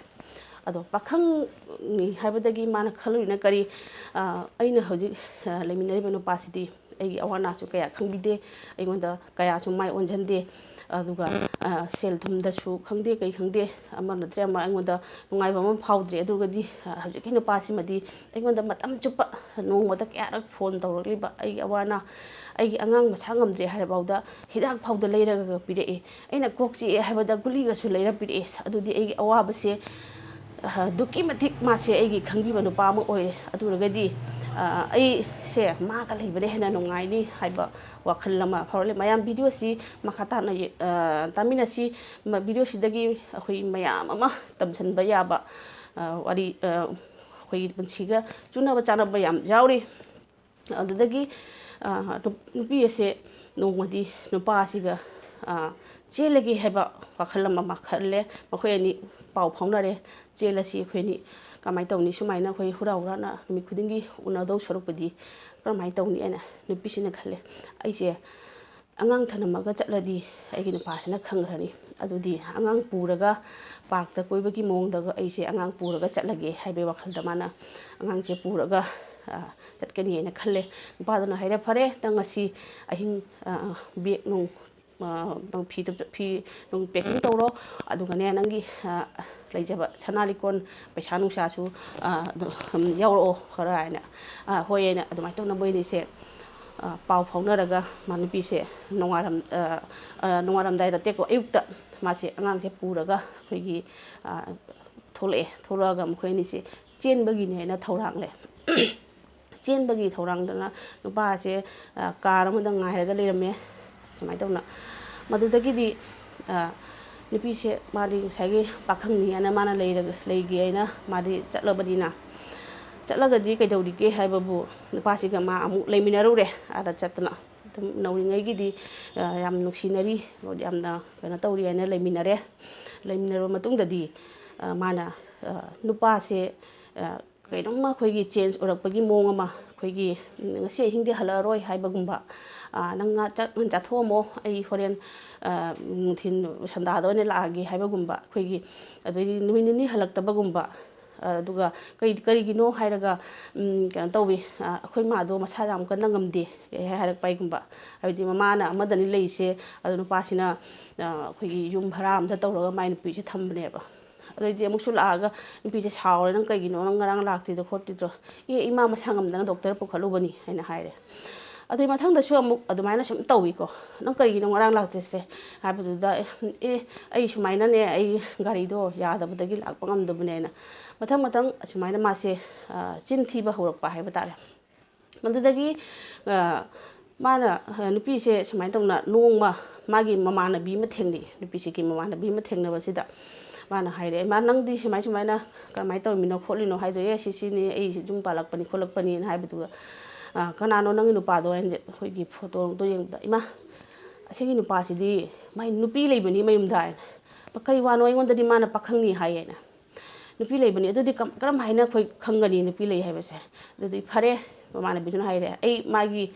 ꯑꯗꯣ ꯄꯥꯈꯪꯅꯤ ꯍꯥꯏꯕꯗꯒꯤ ꯃꯥꯅ ꯈꯜꯂꯨꯔꯤꯅ ꯀꯔꯤ, ꯑ, ꯑꯩꯅ ꯍꯧꯖꯤꯛ, ꯑ, ꯂꯩꯃꯤꯟꯅꯔꯤꯕ ꯅꯨꯄꯥꯁꯤꯗꯤ ꯑꯩꯒꯤ ꯑꯋꯥ ꯑꯅꯥꯁꯨ ꯀꯌꯥ ꯈꯪꯕꯤꯗꯦ, ꯑꯩꯉꯣꯟꯗ ꯀꯌꯥꯁꯨ ꯃꯥꯏ ꯑꯣꯟꯁꯤꯟꯗꯦ, ꯑꯗꯨꯒ, ꯑ, ꯁꯦꯜ ꯊꯨꯝꯗꯁꯨ ꯈꯪꯗꯦ, ꯀꯩ ꯈꯪꯗꯦ, ꯑꯃ ꯅꯠꯇ꯭ꯔꯦ ꯑꯃ ꯑꯩꯉꯣꯟꯗ ꯅꯨꯡꯉꯥꯏꯕ ꯑꯃ ꯐꯥꯎꯗ꯭ꯔꯦ꯫ ꯑꯗꯨꯒꯗꯤ, ꯑ, ꯍꯧꯖꯤꯛꯀꯤ ꯅꯨꯄꯥꯁꯤꯃꯗꯤ ꯑꯩꯉꯣꯟꯗ ꯃꯇꯝ ꯆꯨꯞꯄ ꯅꯣꯡꯃꯗ ꯀꯌꯥꯔꯛ phone ꯇꯧꯔꯛꯂꯤꯕ, ꯑꯩꯒꯤ ꯑꯋꯥ ꯑꯅꯥ, ꯑꯩꯒꯤ ꯑꯉꯥꯡ ꯃꯁꯥ ꯉꯝꯗ꯭ꯔꯦ ꯍꯥꯏꯔꯐꯥꯎꯗ ꯍꯤꯗꯥꯛ ꯐꯥꯎꯗ ꯂꯩꯔꯒ ꯄꯤꯔꯛꯑꯦ꯫ ꯑꯩꯅ ꯀꯣꯛ ꯆꯤꯛꯑꯦ ꯍꯥꯏꯕꯗ ꯒꯨꯂꯤꯒꯁꯨ ꯂꯩꯔ ꯄꯤꯔꯛꯑꯦ꯫ ꯑꯗꯨꯗꯤ ꯑꯩꯒꯤ ꯑꯋꯥꯕꯁꯦ, ꯑ, ꯑꯗꯨꯛꯀꯤ ꯃꯇꯤꯛ ꯃꯥꯁꯦ ꯑꯩꯒꯤ ꯈꯪꯕꯤꯕ ꯅꯨꯄꯥ ꯑꯃ ꯑꯣꯏꯔꯦ꯫ ꯑꯗꯨ ꯑꯣꯏꯔꯒꯗꯤ, ꯑ, ꯑꯩꯁꯦ ꯃꯥꯒ ꯂꯩꯕꯅ ꯍꯦꯟꯅ ꯅꯨꯡꯉꯥꯏꯅꯤ ꯍꯥꯏꯕ ꯋꯥꯈꯜ ꯑꯃ ꯐꯥꯎꯔꯛꯂꯦ꯫ ꯃꯌꯥꯝ videoꯁꯤ ꯃꯈꯥ ꯇꯥꯅ ꯌꯦ-, ꯑ, ꯇꯥꯃꯤꯟꯅꯁꯤ꯫ ꯃ-, videoꯁꯤꯗꯒꯤ ꯑꯩꯈꯣꯏ ꯃꯌꯥꯝ ꯑꯃ ꯇꯝꯁꯤꯟꯕ ꯌꯥꯕ, ꯑ, ꯋꯥꯔꯤ, ꯑ, ꯑꯩꯈꯣꯏꯒꯤ ꯄꯨꯟꯁꯤꯒ ꯆꯨꯅꯕ ꯆꯥꯅꯕ ꯌꯥꯝ ꯌꯥꯎꯔꯤ꯫ ꯑꯗꯨꯗꯒꯤ, ꯑ, ꯅꯨꯞ-, ꯅꯨꯄꯤ ꯑꯁꯦ ꯅꯣꯡꯃꯗꯤ ꯅꯨꯄꯥ ꯑꯁꯤꯒ, ꯑ, ꯆꯦꯜꯂꯒꯦ ꯍꯥꯏꯕ ꯋꯥꯈꯜ ꯑꯃ ꯃꯥ ꯈꯜꯂꯦ꯫ ꯃꯈꯣꯏ ꯑꯅꯤ ꯄꯥꯎ ꯐꯥꯎꯅꯔꯦ, "ꯆꯦꯜꯂꯁꯤ ꯑꯩꯈꯣꯏ ꯑꯅꯤ, ꯀꯃꯥꯏꯅ ꯇꯧꯅꯤ? ꯁꯨꯃꯥꯏꯅ ꯑꯩꯈꯣꯏ ꯍꯨꯔꯥ ꯍꯨꯔꯥꯅ ꯅꯨꯃꯤꯠ ꯈꯨꯗꯤꯡꯒꯤ ꯎꯅꯗꯧ ꯁꯔꯨꯛꯄꯨꯗꯤ ꯀꯔꯝꯍꯥꯏꯅ ꯇꯧꯅꯤ?" ꯍꯥꯏꯅ ꯅꯨꯄꯤꯁꯤꯅ ꯈꯜꯂꯦ꯫ "ꯑꯩꯁꯦ ꯑꯉꯥꯡ ꯊꯅꯝꯃꯒ ꯆꯠꯂꯗꯤ ꯑꯩꯒꯤ ꯅꯨꯄꯥꯁꯤꯅ ꯈꯪꯈ꯭ꯔꯅꯤ꯫ ꯑꯗꯨꯗꯤ ꯑꯉꯥꯡ ꯄꯨꯔꯒ parkꯇ ꯀꯣꯏꯕꯒꯤ ꯃꯑꯣꯡꯗꯒ ꯑꯩꯁꯦ ꯑꯉꯥꯡ ꯄꯨꯔꯒ ꯆꯠꯂꯒꯦ" ꯍꯥꯏꯕꯒꯤ ꯋꯥꯈꯜꯗ ꯃꯥꯅ ꯑꯉꯥꯡꯁꯦ ꯄꯨꯔꯒ, ꯑ, ꯆꯠꯀꯅꯤ ꯍꯥꯏꯅ ꯈꯜꯂꯦ꯫ ꯅꯨꯄꯥꯗꯨꯅ ꯍꯥꯏꯔꯦ, "ꯐꯔꯦ, ꯅꯪ ꯉꯁꯤ ꯑꯍꯤꯡ, ꯑ, bag ꯅꯨꯡ, ꯑ, ꯅꯪ ꯐꯤꯗꯨ, ꯐꯤ ꯅꯨꯡ packing ꯇꯧꯔꯣ, ꯑꯗꯨꯒꯅꯦ ꯅꯪꯒꯤ, ꯑ, ꯂꯩꯖꯕ ꯁꯅꯥ ꯂꯤꯛꯀꯣꯟ, ꯄꯩꯁꯥ ꯅꯨꯡꯁꯥꯁꯨ, ꯑ, ꯑꯗꯨ, ꯎꯝ, ꯌꯥꯎꯔꯛꯑꯣ ꯈꯔ" ꯍꯥꯏꯅ꯫ ꯑ, ꯍꯣꯏ ꯍꯥꯏꯅ ꯑꯗꯨꯃꯥꯏꯅ ꯇꯧꯅ ꯃꯣꯏ ꯑꯅꯤꯁꯦ, ꯑ, ꯄꯥꯎ ꯐꯥꯎꯅꯔꯒ ꯃꯥ ꯅꯨꯄꯤꯁꯦ ꯅꯣꯡꯉꯥꯜꯂꯝ-, ꯑ, ꯑ, ꯅꯣꯡꯉꯥꯜꯂꯝꯗꯥꯏ ꯅꯠꯇꯦꯀꯣ, ꯑꯌꯨꯛꯇ ꯃꯥꯁꯦ ꯑꯉꯥꯡꯁꯦ ꯄꯨꯔꯒ ꯑꯩꯈꯣꯏꯒꯤ, ꯑ, ꯊꯣꯛꯂꯛꯑꯦ꯫ ꯊꯣꯛꯂꯛꯑꯒ ꯃꯈꯣꯏ ꯑꯅꯤꯁꯦ ꯆꯦꯟꯕꯒꯤꯅꯦꯅ ꯊꯧꯔꯥꯡꯂꯦ꯫ ꯆꯦꯟꯕꯒꯤ ꯊꯧꯔꯥꯡꯗꯅ ꯅꯨꯄꯥꯁꯦ, ꯑ, car ꯑꯃꯗ ꯉꯥꯏꯔꯒ ꯂꯩꯔꯝꯃꯦ꯫ ꯁꯨꯃꯥꯏꯅ ꯇꯧꯅ ꯃꯗꯨꯗꯒꯤꯗꯤ, ꯑ, ꯅꯨꯄꯤꯁꯦ ꯃꯥꯗꯤ ꯉꯁꯥꯏꯒꯤ ꯄꯥꯈꯪꯅꯤ ꯍꯥꯏꯅ ꯃꯥꯅ ꯂꯩꯔꯒ, ꯂꯩꯒꯦ ꯍꯥꯏꯅ ꯃꯥꯗꯤ ꯆꯠꯂꯕꯅꯤꯅ, ꯆꯠꯂꯒꯗꯤ ꯀꯩꯗꯧꯔꯤꯒꯦ ꯍꯥꯏꯕꯕꯨ ꯅꯨꯄꯥꯁꯤꯒ ꯃꯥ ꯑꯃꯨꯛ ꯂꯩꯃꯤꯟꯅꯔꯨꯔꯦ ꯑꯥꯗ ꯆꯠꯇꯅ꯫ ꯑꯗꯨꯝ ꯅꯧꯔꯤꯉꯩꯒꯤꯗꯤ, ꯑ, ꯌꯥꯝ ꯅꯨꯡꯁꯤꯅꯔꯤ, ꯌꯥꯝꯅ ꯀꯩꯅꯣ ꯇꯧꯔꯤ ꯍꯥꯏꯅ ꯂꯩꯃꯤꯟꯅꯔꯦ꯫ ꯂꯩꯃꯤꯟꯅꯔꯕ ꯃꯇꯨꯡꯗꯗꯤ, ꯑ, ꯃꯥꯅ, ꯑ, ꯅꯨꯄꯥꯁꯦ, ꯑ, ꯀꯩꯅꯣꯝꯃ ꯑꯩꯈꯣꯏꯒꯤ change ꯎꯔꯛꯄꯒꯤ ꯃꯑꯣꯡ ꯑꯃ, ꯑꯩꯈꯣꯏꯒꯤ, ꯎꯝ, "ꯉꯁꯤ ꯑꯍꯤꯡꯗꯤ ꯍꯜꯂꯛꯑꯔꯣꯏ" ꯍꯥꯏꯕꯒꯨꯝꯕ, ꯑ, "ꯅꯪ ꯉꯥ-, ꯆꯥꯛ ꯉꯟꯅ ꯆꯥꯊꯣꯛꯑꯝꯃꯣ, ꯑꯩ ꯍꯣꯔꯦꯟ, ꯑ, ꯅꯨꯡꯊꯤꯟ ꯁꯟꯗꯥꯗ ꯑꯣꯏꯅ ꯂꯥꯛꯑꯒꯦ" ꯍꯥꯏꯕꯒꯨꯝꯕ, ꯑꯩꯈꯣꯏꯒꯤ, ꯑꯗꯩꯗꯤ ꯅꯨꯃꯤꯠ ꯅꯤꯅꯤ ꯍꯜꯂꯛꯇꯕꯒꯨꯝꯕ, ꯑ, ꯑꯗꯨꯒ ꯀꯩ-, ꯀꯔꯤꯒꯤꯅꯣ ꯍꯥꯏꯔꯒ, ꯎꯝ, ꯀꯩꯅꯣ ꯇꯧꯋꯤ, ꯑ, "ꯑꯩꯈꯣꯏ ꯃꯥꯗꯣ ꯃꯁꯥ ꯌꯥꯝ ꯀꯟꯅ ꯉꯝꯗꯦ" ꯍꯥꯏꯔꯛꯄ ꯍꯥꯏꯒꯨꯝꯕ, ꯍꯥꯏꯕꯗꯤ ꯃꯃꯥꯅ ꯑꯃꯗꯅꯤ ꯂꯩꯔꯤꯁꯦ, ꯑꯗꯣ ꯅꯨꯄꯥꯁꯤꯅ, ꯑ, ꯑꯩꯈꯣꯏꯒꯤ ꯌꯨꯝ ꯚꯔꯥ ꯑꯃꯗ ꯇꯧꯔꯒ ꯃꯥꯏ ꯅꯨꯄꯤꯁꯦ ꯊꯝꯕꯅꯦꯕ꯫ ꯑꯗꯩꯗꯤ ꯑꯃꯨꯛꯁꯨ ꯂꯥꯛꯑꯒ ꯅꯨꯄꯤꯁꯦ ꯁꯥꯎꯔꯦ, "ꯅꯪ ꯀꯩꯒꯤꯅꯣ ꯅꯪ ꯉꯔꯥꯡ ꯂꯥꯛꯇ꯭ꯔꯤꯗꯣ ꯈꯣꯠꯇ꯭ꯔꯤꯗꯣ?" "ꯑꯦ, ꯏꯃꯥ ꯃꯁꯥ ꯉꯝꯗꯅ ꯗꯣꯛꯇꯔ ꯄꯨꯈꯠꯂꯨꯕꯅꯤ" ꯍꯥꯏꯅ ꯍꯥꯏꯔꯦ꯫ ꯑꯗꯨꯏ ꯃꯊꯪꯗꯁꯨ ꯑꯃꯨꯛ ꯑꯗꯨꯃꯥꯏꯅ ꯁꯨꯝ ꯇꯧꯏꯀꯣ꯫ "ꯅꯪ ꯀꯩꯒꯤꯅꯣ ꯉꯔꯥꯡ ꯂꯥꯛꯇ꯭ꯔꯤꯁꯦ?" ꯍꯥꯏꯕꯗꯨꯗ, "ꯑꯦ, ꯑꯦ, ꯑꯩ ꯁꯨꯃꯥꯏꯅꯅꯦ, ꯑꯩ ꯒꯥꯔꯤꯗꯣ ꯌꯥꯗꯕꯗꯒꯤ ꯂꯥꯛꯄ ꯉꯝꯗꯕꯅꯦꯅ" ꯃꯊꯪ ꯃꯊꯪ ꯑꯁꯨꯃꯥꯏꯅ ꯃꯥꯁꯦ, ꯑ, ꯆꯤꯟ ꯊꯤꯕ ꯍꯧꯔꯛꯄ ꯍꯥꯏꯕ ꯇꯥꯔꯦ꯫ ꯃꯗꯨꯗꯒꯤ, ꯑ, ꯃꯥꯅ, ꯑ, ꯅꯨꯄꯤꯁꯦ ꯁꯨꯃꯥꯏꯅ ꯇꯧꯅ ꯅꯣꯡꯃ ꯃꯥꯒꯤ ꯃꯃꯥꯟꯅꯕꯤ ꯑꯃ ꯊꯦꯡꯅꯩ꯫ ꯅꯨꯄꯤꯁꯤꯒꯤ ꯃꯃꯥꯟꯅꯕꯤ ꯑꯃ ꯊꯦꯡꯅꯕꯁꯤꯗ ꯃꯥꯅ ꯍꯥꯏꯔꯦ, "ꯏꯃꯥ, ꯅꯪꯗꯤ ꯁꯨꯃꯥꯏ ꯁꯨꯃꯥꯏꯅ ꯀꯃꯥꯏꯅ ꯇꯧꯔꯝꯃꯤꯅꯣ ꯈꯣꯠꯂꯤꯅꯣ?" ꯍꯥꯏꯗꯣ, "ꯑꯦ, ꯁꯤ ꯁꯤꯅꯤ, ꯑꯩ ꯁꯤ ꯌꯨꯝ ꯄꯥꯜꯂꯛꯄꯅꯤ ꯈꯣꯠꯂꯛꯄꯅꯤꯅ" ꯍꯥꯏꯕꯗꯨꯒ, ꯑ, "ꯀꯅꯥꯅꯣ ꯅꯪꯒꯤ ꯅꯨꯄꯥꯗꯣ?" ꯍꯥꯏꯅ ꯑꯩꯈꯣꯏꯒꯤ ꯐꯣꯇꯣꯗꯣ ꯌꯦꯡꯕꯗ, "ꯏꯃꯥ, ꯑꯁꯤꯒꯤ ꯅꯨꯄꯥꯁꯤꯗꯤ ꯃꯥꯏ ꯅꯨꯄꯤ ꯂꯩꯕꯅꯤ ꯃꯌꯨꯝꯗ" ꯍꯥꯏꯅ꯫ "ꯀꯔꯤ ꯋꯥꯅꯣ? ꯑꯩꯉꯣꯟꯗꯗꯤ ꯃꯥꯅ ꯄꯥꯈꯪꯅꯤ ꯍꯥꯏ" ꯍꯥꯏꯅ꯫ "ꯅꯨꯄꯤ ꯂꯩꯕꯅꯤ, ꯑꯗꯨꯗꯤ ꯀꯝ-, ꯀꯔꯝ ꯍꯥꯏꯅ ꯑꯩꯈꯣꯏ ꯈꯪꯒꯅꯤ ꯅꯨꯄꯤ ꯂꯩ ꯍꯥꯏꯕꯁꯦ?" ꯑꯗꯨꯗꯤ ꯐꯔꯦ, ꯃꯃꯥꯟꯅꯕꯤꯗꯨꯅ ꯍꯥꯏꯔꯦ, "ꯑꯩ ꯃꯥꯒꯤ,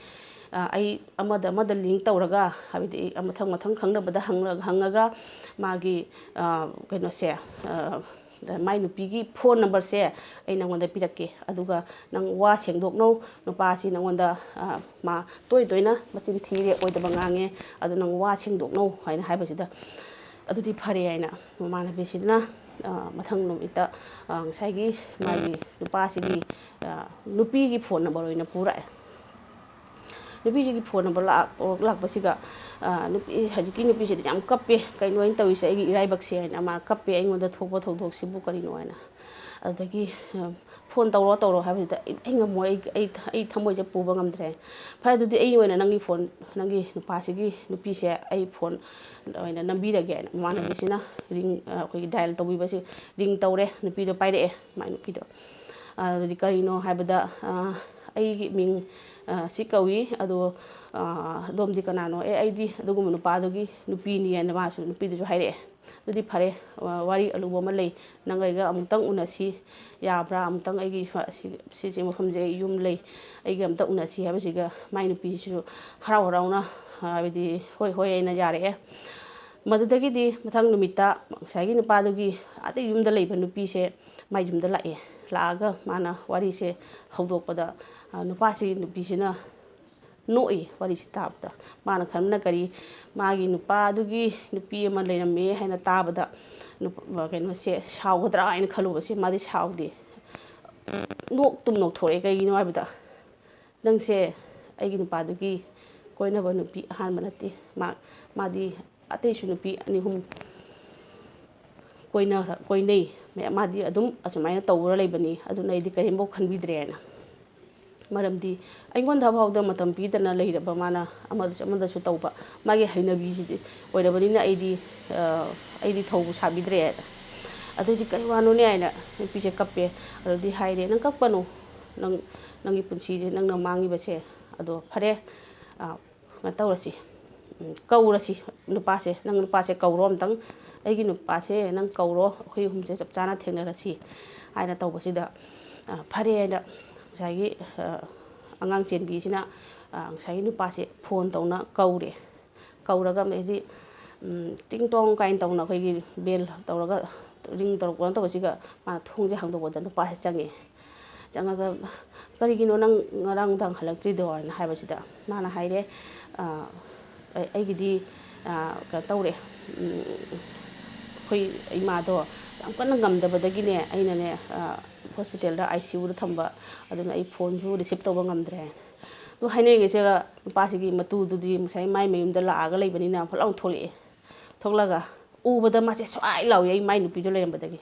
ꯑ, ꯑꯩ ꯑꯃꯗ ꯑꯃꯗ link ꯇꯧꯔꯒ, ꯍꯥꯏꯕꯗꯤ ꯑꯩ ꯃꯊꯪ ꯃꯊꯪ ꯈꯪꯅꯕꯗ ꯍꯪꯂ-, ꯍꯪꯉꯒ ꯃꯥꯒꯤ, ꯑ, ꯀꯩꯅꯣꯁꯦ, ꯑ, ꯃꯥꯏ ꯅꯨꯄꯤꯒꯤ phone numberꯁꯦ ꯑꯩ ꯅꯪꯉꯣꯟꯗ ꯄꯤꯔꯛꯀꯦ, ꯑꯗꯨꯒ ꯅꯪ ꯋꯥ ꯁꯦꯡꯗꯣꯛꯅꯧ, ꯅꯨꯄꯥꯁꯤ ꯅꯪꯉꯣꯟꯗ, ꯑ, ꯃꯥ ꯇꯣꯏ ꯇꯣꯏꯅ ꯃꯆꯤꯟ ꯊꯤꯔꯦ, ꯑꯣꯏꯗꯕ ꯉꯥꯡꯉꯦ, ꯑꯗꯨ ꯅꯪ ꯋꯥ ꯁꯦꯡꯗꯣꯛꯅꯧ" ꯍꯥꯏꯅ ꯍꯥꯏꯕꯁꯤꯗ, "ꯑꯗꯨꯗꯤ ꯐꯔꯦ" ꯍꯥꯏꯅ ꯃꯃꯥꯟꯅꯕꯤꯁꯤꯅ, ꯑ, ꯃꯊꯪ ꯅꯨꯃꯤꯠꯇ, ꯑ, ꯉꯁꯥꯏꯒꯤ ꯃꯥꯒꯤ ꯅꯨꯄꯥꯁꯤꯒꯤ, ꯑ, ꯅꯨꯄꯤꯒꯤ phone number ꯑꯣꯏꯅ ꯄꯨꯔꯛꯑꯦ꯫ ꯅꯨꯄꯤꯁꯤꯒꯤ phone number ꯂꯥꯛ-, ꯂꯥꯛꯄꯁꯤꯒ, ꯑ, ꯅꯨꯄꯤ, ꯍꯧꯖꯤꯛꯀꯤ ꯅꯨꯄꯤꯁꯤꯗꯤ ꯌꯥꯝ ꯀꯞꯄꯦ, "ꯀꯩꯅꯣ ꯑꯩꯅ ꯇꯧꯔꯤꯁꯦ? ꯑꯩꯒꯤ ꯏꯔꯥꯏꯕꯛꯁꯦ" ꯍꯥꯏꯅ ꯃꯥ ꯀꯞꯄꯦ, "ꯑꯩꯉꯣꯟꯗ ꯊꯣꯛꯄ ꯊꯧꯗꯣꯛꯁꯤꯕꯨ ꯀꯔꯤꯅꯣ?" ꯍꯥꯏꯅ꯫ ꯑꯗꯨꯗꯒꯤ, ꯑ, "ꯐꯣꯟ ꯇꯧꯔꯣ, ꯇꯧꯔꯣ" ꯍꯥꯏꯕꯁꯤꯗ, "ꯑꯩ, ꯑꯩ ꯉꯝꯃꯣꯏ, ꯑꯩ, ꯑꯩ, ꯑꯩ ꯊꯃꯣꯏꯁꯦ ꯄꯨꯕ ꯉꯝꯗ꯭ꯔꯦ꯫ ꯐꯔꯦ, ꯑꯗꯨꯗꯤ ꯑꯩ ꯑꯣꯏꯅ ꯅꯪꯒꯤ ꯐꯣꯟ, ꯅꯪꯒꯤ ꯅꯨꯄꯥꯁꯤꯒꯤ ꯅꯨꯄꯤꯁꯦ ꯑꯩ ꯐꯣꯟ ꯑꯣꯏꯅ ꯅꯝꯕꯤꯔꯒꯦ" ꯍꯥꯏꯅ ꯃꯃꯥꯟꯅꯕꯤꯁꯤꯅ ꯔꯤꯡ, ꯑ, ꯑꯩꯈꯣꯏꯒꯤ ꯗꯥꯏꯜ ꯇꯧꯕꯤꯕꯁꯤ, ꯔꯤꯡ ꯇꯧꯔꯦ, ꯅꯨꯄꯤꯗꯣ ꯄꯥꯏꯔꯛꯑꯦ, ꯃꯥꯏ ꯅꯨꯄꯤꯗꯣ꯫ ꯑꯗꯨꯗꯤ ꯀꯔꯤꯅꯣ ꯍꯥꯏꯕꯗ, ꯑ, "ꯑꯩꯒꯤ ꯃꯤꯡ, ꯑ, ꯁꯤ ꯀꯧꯏ, ꯑꯗꯣ, ꯑ, ꯑꯗꯣꯝꯗꯤ ꯀꯅꯥꯅꯣ?" "ꯑꯦ, ꯑꯩꯗꯤ ꯑꯗꯨꯒꯨꯝꯕ ꯅꯨꯄꯥꯗꯨꯒꯤ ꯅꯨꯄꯤꯅꯤ" ꯍꯥꯏꯅ ꯃꯥꯁꯨ, ꯅꯨꯄꯤꯗꯨꯁꯨ ꯍꯥꯏꯔꯛꯑꯦ꯫ "ꯑꯗꯨꯗꯤ ꯐꯔꯦ, ꯋꯥꯔꯤ ꯑꯂꯨꯕ ꯑꯃ ꯂꯩ, ꯅꯪ ꯑꯩꯒ ꯑꯃꯨꯛꯇꯪ ꯎꯅꯁꯤ, ꯌꯥꯕ꯭ꯔꯥ? ꯑꯃꯨꯛꯇꯪ ꯑꯩꯒꯤ ꯁꯤ, ꯁꯤꯁꯦ ꯃꯐꯝꯁꯦ ꯑꯩ ꯌꯨꯝ ꯂꯩ, ꯑꯩꯒ ꯑꯝꯇ ꯎꯅꯁꯤ" ꯍꯥꯏꯕꯁꯤꯒ ꯃꯥꯏ ꯅꯨꯄꯤꯁꯤꯁꯨ ꯍꯔꯥꯎ ꯍꯔꯥꯎꯅ, ꯍꯥꯏꯕꯗꯤ "ꯍꯣꯏ, ꯍꯣꯏ" ꯍꯥꯏꯅ ꯌꯥꯔꯛꯑꯦ꯫ ꯃꯗꯨꯗꯒꯤꯗꯤ ꯃꯊꯪ ꯅꯨꯃꯤꯠꯇ ꯉꯁꯥꯏꯒꯤ ꯅꯨꯄꯥꯗꯨꯒꯤ ꯑꯥꯗ ꯌꯨꯝꯗ ꯂꯩꯕ ꯅꯨꯄꯤꯁꯦ ꯃꯥꯏ ꯌꯨꯝꯗ ꯂꯥꯛꯑꯦ꯫ ꯂꯥꯛꯑꯒ ꯃꯥꯅ ꯋꯥꯔꯤꯁꯦ ꯍꯧꯗꯣꯛꯄꯗ, ꯑ, ꯅꯨꯄꯥꯁꯤ, ꯅꯨꯄꯤꯁꯤꯅ ꯅꯣꯛꯏ ꯋꯥꯔꯤꯁꯤ ꯇꯥꯕꯗ꯫ ꯃꯥꯅ ꯈꯟꯕꯅ ꯀꯔꯤ, ꯃꯥꯒꯤ ꯅꯨꯄꯥꯗꯨꯒꯤ ꯅꯨꯄꯤ ꯑꯃ ꯂꯩꯔꯝꯃꯦ ꯍꯥꯏꯅ ꯇꯥꯕꯗ ꯅꯨꯄꯥ, ꯀꯩꯅꯣꯁꯦ ꯁꯥꯎꯒꯗ꯭ꯔꯥ ꯍꯥꯏꯅ ꯈꯜꯂꯨꯕꯁꯦ ꯃꯥꯗꯤ ꯁꯥꯎꯗꯦ꯫ ꯅꯣꯛ ꯇꯨꯝ ꯅꯣꯛꯊꯣꯔꯛꯑꯦ꯫ ꯀꯩꯒꯤꯅꯣ ꯍꯥꯏꯕꯗ, "ꯅꯪꯁꯦ ꯑꯩꯒꯤ ꯅꯨꯄꯥꯗꯨꯒꯤ ꯀꯣꯏꯅꯕ ꯅꯨꯄꯤ ꯑꯍꯥꯟꯕ ꯅꯠꯇꯦ꯫ ꯃꯥ, ꯃꯥꯗꯤ ꯑꯇꯩꯁꯨ ꯅꯨꯄꯤ ꯑꯅꯤ ꯑꯍꯨꯝ ꯀꯣꯏꯅ-, ꯀꯣꯏꯅꯩ꯫ ꯃꯥꯗꯤ ꯑꯗꯨꯝ ꯑꯁꯨꯃꯥꯏꯅ ꯇꯧꯔ ꯂꯩꯕꯅꯤ꯫ ꯑꯗꯨꯅ ꯑꯩꯗꯤ ꯀꯔꯤꯝꯐꯥꯎ ꯈꯟꯕꯤꯗ꯭ꯔꯦ" ꯍꯥꯏꯅ꯫ ꯃꯔꯝꯗꯤ ꯑꯩꯉꯣꯟꯗ ꯐꯥꯎꯗ ꯃꯇꯝ ꯄꯤꯗꯅ ꯂꯩꯔꯕ ꯃꯥꯅ ꯑꯃꯗꯁꯨ ꯑꯃꯗꯁꯨ ꯇꯧꯕ, ꯃꯥꯒꯤ ꯍꯩꯅꯕꯤꯁꯤꯗꯤ ꯑꯣꯏꯔꯕꯅꯤꯅ ꯑꯩꯗꯤ, ꯑ, ꯑꯩꯗꯤ ꯊꯧꯕ ꯁꯥꯕꯤꯗ꯭ꯔꯦ꯫ ꯑꯗꯩꯗꯤ "ꯀꯔꯤ ꯋꯥꯅꯣꯅꯦ?" ꯍꯥꯏꯅ ꯅꯨꯄꯤꯁꯦ ꯀꯞꯄꯦ꯫ ꯑꯗꯨꯗꯤ ꯍꯥꯏꯔꯦ, "ꯅꯪ ꯀꯞꯀꯅꯨ, ꯅꯪ, ꯅꯪꯒꯤ ꯄꯨꯟꯁꯤꯁꯦ ꯅꯪꯅ ꯃꯥꯡꯉꯤꯕꯁꯦ, ꯑꯗꯣ ꯐꯔꯦ, ꯑ, ꯀꯩꯅꯣ ꯇꯧꯔꯁꯤ, ꯎꯝ, ꯀꯧꯔꯁꯤ ꯅꯨꯄꯥꯁꯦ, ꯅꯪ ꯅꯨꯄꯥꯁꯦ ꯀꯧꯔꯣ ꯑꯝꯇꯪ, ꯑꯩꯒꯤ ꯅꯨꯄꯥꯁꯦ ꯅꯪ ꯀꯧꯔꯣ, ꯑꯩꯈꯣꯏ ꯑꯍꯨꯝꯁꯦ ꯆꯞ ꯆꯥꯅ ꯊꯦꯡꯅꯔꯁꯤ" ꯍꯥꯏꯅ ꯇꯧꯕꯁꯤꯗ, ꯑ, ꯐꯔꯦ ꯍꯥꯏꯅ ꯉꯁꯥꯏꯒꯤ, ꯑ, ꯑꯉꯥꯡ ꯆꯦꯟꯕꯤꯁꯤꯅ, ꯑ, ꯉꯁꯥꯏꯒꯤ ꯅꯨꯄꯥꯁꯦ ꯐꯣꯟ ꯇꯧꯅ ꯀꯧꯔꯦ꯫ ꯀꯧꯔꯒ ꯑꯗꯩꯗꯤ, ꯎꯝ, ꯇꯤꯡ ꯇꯣꯡ ꯀꯥꯏꯅ ꯇꯧꯅ ꯑꯩꯈꯣꯏꯒꯤ ꯕꯦꯜ ꯇꯧꯔꯒ ring ꯇꯧꯔꯛꯄ ꯇꯧꯕꯁꯤꯒ ꯃꯥꯅ ꯊꯣꯡꯁꯦ ꯍꯥꯡꯗꯣꯛꯄꯗ ꯅꯨꯄꯥꯁꯦ ꯆꯪꯉꯛꯑꯦ꯫ ꯆꯪꯉꯒ, "ꯀꯔꯤꯒꯤꯅꯣ ꯅꯪ ꯉꯔꯥꯡ ꯅꯨꯡꯗꯥꯡ ꯍꯜꯂꯛꯇ꯭ꯔꯤꯗꯣ?" ꯍꯥꯏꯅ ꯍꯥꯏꯕꯁꯤꯗ ꯃꯥꯅ ꯍꯥꯏꯔꯦ, "ꯑ, ꯑꯩ-, ꯑꯩꯒꯤꯗꯤ, ꯑ, ꯀꯩꯅꯣ ꯇꯧꯔꯦ, ꯎꯝ, ꯑꯩꯈꯣꯏ ꯏꯃꯥꯗꯣ ꯌꯥꯝ ꯀꯟꯅ ꯉꯝꯗꯕꯗꯒꯤꯅꯦ ꯑꯩꯅꯅꯦ, ꯑ, hospitalꯗ ICUꯗ ꯊꯝꯕ, ꯑꯗꯨꯅ ꯑꯩ ꯐꯣꯟꯁꯨ receive ꯇꯧꯕ ꯉꯝꯗ꯭ꯔꯦ" ꯍꯥꯏꯅ꯫ ꯑꯗꯨ ꯍꯥꯏꯅꯔꯤꯉꯩꯁꯤꯗ ꯅꯨꯄꯥꯁꯤꯒꯤ ꯃꯇꯨꯗꯨꯗꯤ ꯉꯁꯥꯏ ꯃꯥꯏ ꯃꯌꯨꯝꯗ ꯂꯥꯛꯑꯒ ꯂꯩꯕꯅꯤꯅ ꯐꯠ ꯂꯥꯎꯅ ꯊꯣꯛꯂꯛꯑꯦ꯫ ꯊꯣꯛꯂꯒ ꯎꯕꯗ ꯃꯥꯁꯦ ꯁ꯭ꯋꯥꯏ ꯂꯥꯎꯏ ꯑꯩ ꯃꯥꯏ ꯅꯨꯄꯤꯗꯣ ꯂꯩꯔꯝꯕꯗꯒꯤ꯫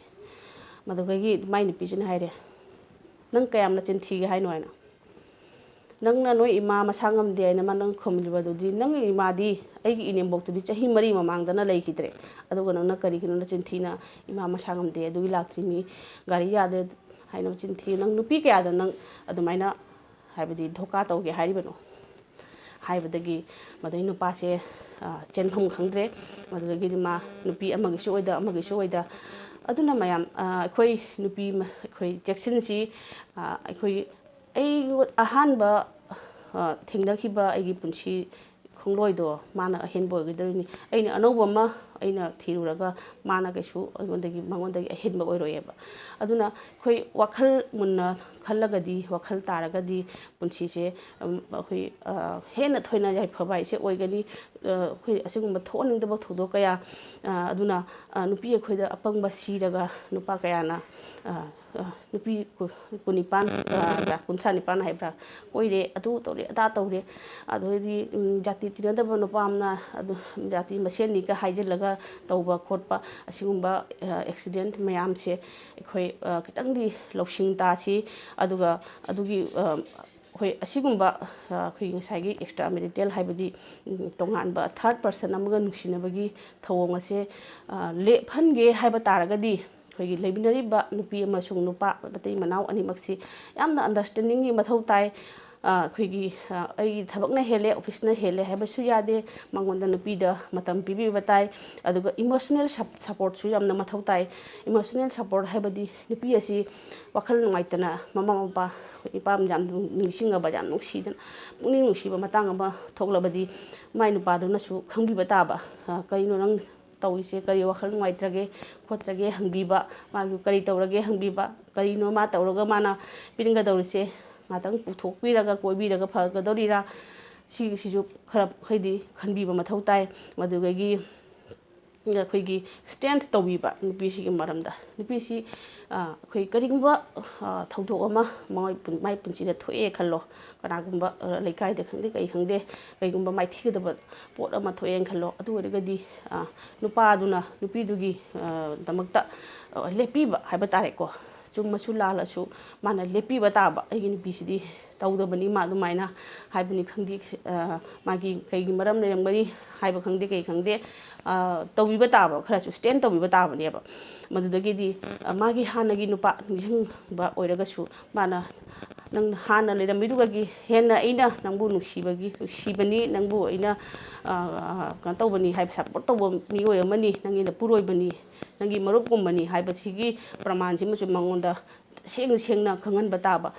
ꯃꯗꯨꯗꯒꯤ ꯃꯥꯏ ꯅꯨꯄꯤꯁꯤꯅ ꯍꯥꯏꯔꯦ, "ꯅꯪ ꯀꯌꯥꯝ ꯅꯆꯤꯟ ꯊꯤꯒꯦ ꯍꯥꯏꯅꯣ?" ꯍꯥꯏꯅ꯫ "ꯅꯪꯅ ꯅꯣꯏ ꯏꯃꯥ ꯃꯁꯥ ꯉꯝꯗꯦ ꯍꯥꯏꯅ ꯃꯥ ꯅꯪ ꯈꯨꯝꯂꯤꯕꯗꯨꯗꯤ, ꯅꯪꯒꯤ ꯏꯃꯥꯗꯤ ꯑꯩꯒꯤ ꯏꯅꯦꯝꯕꯣꯛꯇꯨꯗꯤ ꯆꯍꯤ ꯃꯔꯤ ꯃꯃꯥꯡꯗꯅ ꯂꯩꯈꯤꯗ꯭ꯔꯦ, ꯑꯗꯨꯒ ꯅꯪꯅ ꯀꯔꯤꯒꯤꯅꯣ ꯅꯆꯤꯟ ꯊꯤꯅ, ꯏꯃꯥ ꯃꯁꯥ ꯉꯝꯗꯦ, ꯑꯗꯨꯒꯤ ꯂꯥꯛꯇ꯭ꯔꯤꯅꯤ, ꯒꯥꯔꯤ ꯌꯥꯗ꯭ꯔꯦ ꯍꯥꯏꯅ ꯃꯆꯤꯟ ꯊꯤ? ꯅꯪ ꯅꯨꯄꯤ ꯀꯌꯥꯗ ꯅꯪ ꯑꯗꯨꯃꯥꯏꯅ, ꯍꯥꯏꯕꯗꯤ, ꯙꯣꯀꯥ ꯇꯧꯒꯦ ꯍꯥꯏꯔꯤꯕꯅꯣ?" ꯍꯥꯏꯕꯗꯒꯤ ꯃꯗꯩ ꯅꯨꯄꯥꯁꯦ, ꯑ, ꯆꯦꯟꯐꯝ ꯈꯪꯗ꯭ꯔꯦ꯫ ꯃꯗꯨꯗꯒꯤꯗꯤ ꯃꯥ ꯅꯨꯄꯤ ꯑꯃꯒꯤꯁꯨ ꯑꯣꯏꯗ, ꯑꯃꯒꯤꯁꯨ ꯑꯣꯏꯗ꯫ ꯑꯗꯨꯅ ꯃꯌꯥꯝ, ꯑ, ꯑꯩꯈꯣꯏ ꯅꯨꯄꯤ ꯃ-, ꯑꯩꯈꯣꯏ ꯆꯦꯛꯁꯤꯟꯁꯤ꯫ ꯑ, ꯑꯩꯈꯣꯏ, ꯑꯩ ꯑꯍꯥꯟꯕ, ꯑ, ꯊꯦꯡꯅꯈꯤꯕ ꯑꯩꯒꯤ ꯄꯨꯟꯁꯤ ꯈꯣꯡꯂꯣꯏꯗꯣ ꯃꯥꯅ ꯑꯍꯦꯟꯕ ꯑꯣꯏꯒꯗꯧꯔꯤꯅꯤ꯫ ꯑꯩꯅ ꯑꯅꯧꯕ ꯑꯃ ꯑꯩꯅ ꯊꯤꯔꯨꯔꯒ ꯃꯥꯅ ꯀꯩꯁꯨ ꯑꯩꯉꯣꯟꯗꯒꯤ, ꯃꯉꯣꯟꯗꯒꯤ ꯑꯍꯦꯟꯕ ꯑꯣꯏꯔꯣꯏꯑꯕ꯫ ꯑꯗꯨꯅ ꯑꯩꯈꯣꯏ ꯋꯥꯈꯜ ꯃꯨꯟꯅ ꯈꯜꯂꯒꯗꯤ, ꯋꯥꯈꯜ ꯇꯥꯔꯒꯗꯤ ꯄꯨꯟꯁꯤꯁꯦ, ꯑꯝ, ꯑꯩꯈꯣꯏ, ꯑ, ꯍꯦꯟꯅ ꯊꯣꯏꯅ ꯌꯥꯏꯐꯕ ꯍꯥꯏꯁꯦ ꯑꯣꯏꯒꯅꯤ꯫ ꯑ, ꯑꯩꯈꯣꯏ ꯑꯁꯤꯒꯨꯝꯕ ꯊꯣꯛꯍꯟꯅꯤꯡꯗꯕ ꯊꯧꯗꯣꯛ ꯀꯌꯥ, ꯑ, ꯑꯗꯨꯅ, ꯑ, ꯅꯨꯄꯤ ꯑꯩꯈꯣꯏꯗ ꯑꯄꯪꯕ ꯁꯤꯔꯒ ꯅꯨꯄꯥ ꯀꯌꯥꯅ, ꯑ, ꯑ, ꯅꯨꯄꯤ ꯀꯨ-, ꯀꯨꯟꯅꯤꯄꯥꯟ, ꯑ, ꯍꯥꯏꯕ꯭ꯔꯥ, ꯀꯨꯟꯊ꯭ꯔꯥ ꯅꯤꯄꯥꯟ ꯍꯥꯏꯕ꯭ꯔꯥ, ꯀꯣꯏꯔꯦ, ꯑꯗꯨ ꯇꯧꯔꯦ, ꯑꯗꯥ ꯇꯧꯔꯦ, ꯑꯗꯨꯗꯩꯗꯤ, ꯎꯝ, ꯖꯥꯇꯤ ꯇꯤꯟꯅꯗꯕ ꯅꯨꯄꯥ ꯑꯃꯅ ꯑꯗꯨ ꯖꯥꯇꯤ ꯃꯁꯦꯟꯅꯤꯒ ꯍꯥꯏꯖꯤꯜꯂꯒ ꯇꯧꯕ ꯈꯣꯠꯄ, ꯑꯁꯤꯒꯨꯝꯕ, ꯑ, ꯑꯦꯛꯁꯤꯗꯦꯟ ꯃꯌꯥꯝꯁꯦ ꯑꯩꯈꯣꯏ, ꯑ, ꯈꯤꯇꯪꯗꯤ ꯂꯧꯁꯤꯡ ꯇꯥꯁꯤ꯫ ꯑꯗꯨꯒ ꯑꯗꯨꯒꯤ, ꯑ, ꯑꯩꯈꯣꯏ ꯑꯁꯤꯒꯨꯝꯕ, ꯑ, ꯑꯩꯈꯣꯏꯒꯤ ꯉꯁꯥꯏꯒꯤ ꯑꯦꯛꯁꯇ꯭ꯔꯥ ꯃꯦꯔꯤꯇꯦꯜ, ꯍꯥꯏꯕꯗꯤ, ꯎꯝ, ꯇꯣꯉꯥꯟꯕ ꯊꯥꯔꯠ ꯄꯔꯁꯟ ꯑꯃꯒ ꯅꯨꯡꯁꯤꯅꯕꯒꯤ ꯊꯧꯑꯣꯡ ꯑꯁꯦ, ꯑ, ꯂꯦꯞꯍꯟꯒꯦ ꯍꯥꯏꯕ ꯇꯥꯔꯒꯗꯤ, ꯑꯩꯈꯣꯏꯒꯤ ꯂꯩꯃꯤꯟꯅꯔꯤꯕ ꯅꯨꯄꯤ ꯑꯃꯁꯨꯡ ꯅꯨꯄꯥ, ꯃꯇꯩ ꯃꯅꯥꯎ ꯑꯅꯤꯃꯛꯁꯤ ꯌꯥꯝꯅ ꯑꯟꯗꯔꯁꯇꯦꯟꯗꯤꯡꯒꯤ ꯃꯊꯧ ꯇꯥꯏ꯫ ꯑ, ꯑꯩꯈꯣꯏꯒꯤ, ꯑ, ꯑꯩꯒꯤ ꯊꯕꯛꯅ ꯍꯦꯜꯂꯦ, ꯑꯣꯐꯤꯁꯅ ꯍꯦꯜꯂꯦ ꯍꯥꯏꯕꯁꯨ ꯌꯥꯗꯦ꯫ ꯃꯉꯣꯟꯗ ꯅꯨꯄꯤꯗ ꯃꯇꯝ ꯄꯤꯕꯤꯕ ꯇꯥꯏ꯫ ꯑꯗꯨꯒ ꯏꯃꯣꯁꯅꯦꯜ ꯁꯞ-, ꯁꯄꯣꯔꯠꯁꯨ ꯌꯥꯝꯅ ꯃꯊꯧ ꯇꯥꯏ꯫ ꯏꯃꯣꯁꯅꯦꯜ ꯁꯄꯣꯔꯠ ꯍꯥꯏꯕꯗꯤ ꯅꯨꯄꯤ ꯑꯁꯤ ꯋꯥꯈꯜ ꯅꯨꯡꯉꯥꯏꯇꯅ ꯃꯃꯥ ꯃꯄꯥ, ꯑꯩꯈꯣꯏ ꯏꯄꯥ ꯌꯥꯝ ꯅꯤꯡꯁꯤꯡꯉꯕ, ꯌꯥꯝ ꯅꯨꯡꯁꯤꯗꯅ, ꯄꯨꯛꯅꯤꯡ ꯅꯨꯡꯁꯤꯕ ꯃꯇꯥꯡ ꯑꯃ ꯊꯣꯛꯂꯕꯗꯤ ꯃꯥꯏ ꯅꯨꯄꯥꯗꯨꯅꯁꯨ ꯈꯪꯕꯤꯕ ꯇꯥꯕ꯫ ꯑ, "ꯀꯩꯅꯣ ꯅꯪ ꯇꯧꯔꯤꯁꯦ? ꯀꯔꯤ ꯋꯥꯈꯜ ꯅꯨꯡꯉꯥꯏꯇ꯭ꯔꯒꯦ ꯈꯣꯠꯇ꯭ꯔꯒꯦ?" ꯍꯪꯕꯤꯕ, ꯃꯥꯒꯤ ꯀꯔꯤ ꯇꯧꯔꯒꯦ ꯍꯪꯕꯤꯕ, ꯀꯔꯤꯅꯣ ꯃꯥ ꯇꯧꯔꯒ ꯃꯥꯅ ꯄꯦꯟꯒꯗꯧꯔꯤꯁꯦ? ꯉꯥꯛꯇꯪ ꯄꯨꯊꯣꯛꯄꯤꯔꯒ ꯀꯣꯏꯕꯤꯔꯒ ꯐꯒꯗꯧꯔꯤꯔꯥ? ꯁꯤꯒꯤꯁꯤꯁꯨ ꯈꯔ ꯃꯈꯩꯗꯤ ꯈꯟꯕꯤꯕ ꯃꯊꯧ ꯇꯥꯏ꯫ ꯃꯗꯨꯗꯒꯤ ꯑꯩꯈꯣꯏꯒꯤ ꯁ꯭ꯇꯦꯟꯗ ꯇꯧꯕꯤꯕ ꯅꯨꯄꯤꯁꯤꯒꯤ ꯃꯔꯝꯗ꯫ ꯅꯨꯄꯤꯁꯤ, ꯑ, ꯑꯩꯈꯣꯏ ꯀꯔꯤꯒꯨꯝꯕ, ꯑ, ꯊꯧꯗꯣꯛ ꯑꯃ ꯃꯥꯏ ꯄꯨꯟ-, ꯃꯥꯏ ꯄꯨꯟꯁꯤꯗ ꯊꯣꯛꯑꯦ ꯈꯜꯂꯣ, ꯀꯅꯥꯒꯨꯝꯕ, ꯑ, ꯂꯩꯀꯥꯏꯗ ꯈꯪꯗꯦ, ꯀꯩ ꯈꯪꯗꯦ, ꯀꯩꯒꯨꯝꯕ ꯃꯥꯏꯊꯤꯒꯗꯕ ꯄꯣꯠ ꯑꯃ ꯊꯣꯛꯑꯦꯅ ꯈꯜꯂꯣ, ꯑꯗꯨ ꯑꯣꯏꯔꯒꯗꯤ, ꯑ, ꯅꯨꯄꯥꯗꯨꯅ ꯅꯨꯄꯤꯗꯨꯒꯤ, ꯑ, ꯗꯃꯛꯇ, ꯑ, ꯂꯦꯞꯄꯤꯕ ꯍꯥꯏꯕ ꯇꯥꯔꯦꯀꯣ꯫ ꯆꯨꯝꯃꯁꯨ ꯂꯥꯜꯂꯁꯨ ꯃꯥꯅ ꯂꯦꯞꯄꯤꯕ ꯇꯥꯕ, "ꯑꯩꯒꯤ ꯅꯨꯄꯤꯁꯤꯗꯤ ꯇꯧꯗꯕꯅꯤ, ꯃꯥ ꯑꯗꯨꯃꯥꯏꯅ" ꯍꯥꯏꯕꯅꯤ ꯈꯪꯗꯦ, ꯑ, ꯃꯥꯒꯤ ꯀꯩꯒꯤ ꯃꯔꯝ ꯂꯩꯔꯝꯒꯅꯤ ꯍꯥꯏꯕ ꯈꯪꯗꯦ, ꯀꯩ ꯈꯪꯗꯦ, ꯑ, ꯇꯧꯕꯤꯕ ꯇꯥꯕ, ꯈꯔꯁꯨ ꯁ꯭ꯇꯦꯟ ꯇꯧꯕꯤꯕ ꯇꯥꯕꯅꯦꯕ꯫ ꯃꯗꯨꯗꯒꯤꯗꯤ, ꯑ, ꯃꯥꯒꯤ ꯍꯥꯟꯅꯒꯤ ꯅꯨꯄꯥ ꯅꯤꯡꯁꯤꯡꯕ ꯑꯣꯏꯔꯒꯁꯨ, ꯃꯥꯅ "ꯅꯪ ꯍꯥꯟꯅ ꯂꯩꯔꯝꯃꯤꯗꯨꯒꯒꯤ ꯍꯦꯟꯅ ꯑꯩꯅ ꯅꯪꯕꯨ ꯅꯨꯡꯁꯤꯕꯒꯤ, ꯅꯨꯡꯁꯤꯕꯅꯤ, ꯅꯪꯕꯨ ꯑꯩꯅ, ꯑ, ꯀꯩꯅꯣ ꯇꯧꯕꯅꯤ ꯍꯥꯏꯕ, ꯁꯞꯄꯣꯔꯠ ꯇꯧꯕ ꯃꯤꯑꯣꯏ ꯑꯃꯅꯤ, ꯅꯪꯒꯤ ꯅꯄꯨꯔꯣꯏꯕꯅꯤ, ꯅꯪꯒꯤ ꯃꯔꯨꯞꯀꯨꯝꯕꯅꯤ" ꯍꯥꯏꯕꯁꯤꯒꯤ ꯄ꯭ꯔꯃꯥꯟꯁꯤꯃꯁꯨ ꯃꯉꯣꯟꯗ ꯁꯦꯡꯅ ꯁꯦꯡꯅ ꯈꯪꯍꯟꯕ ꯇꯥꯕ꯫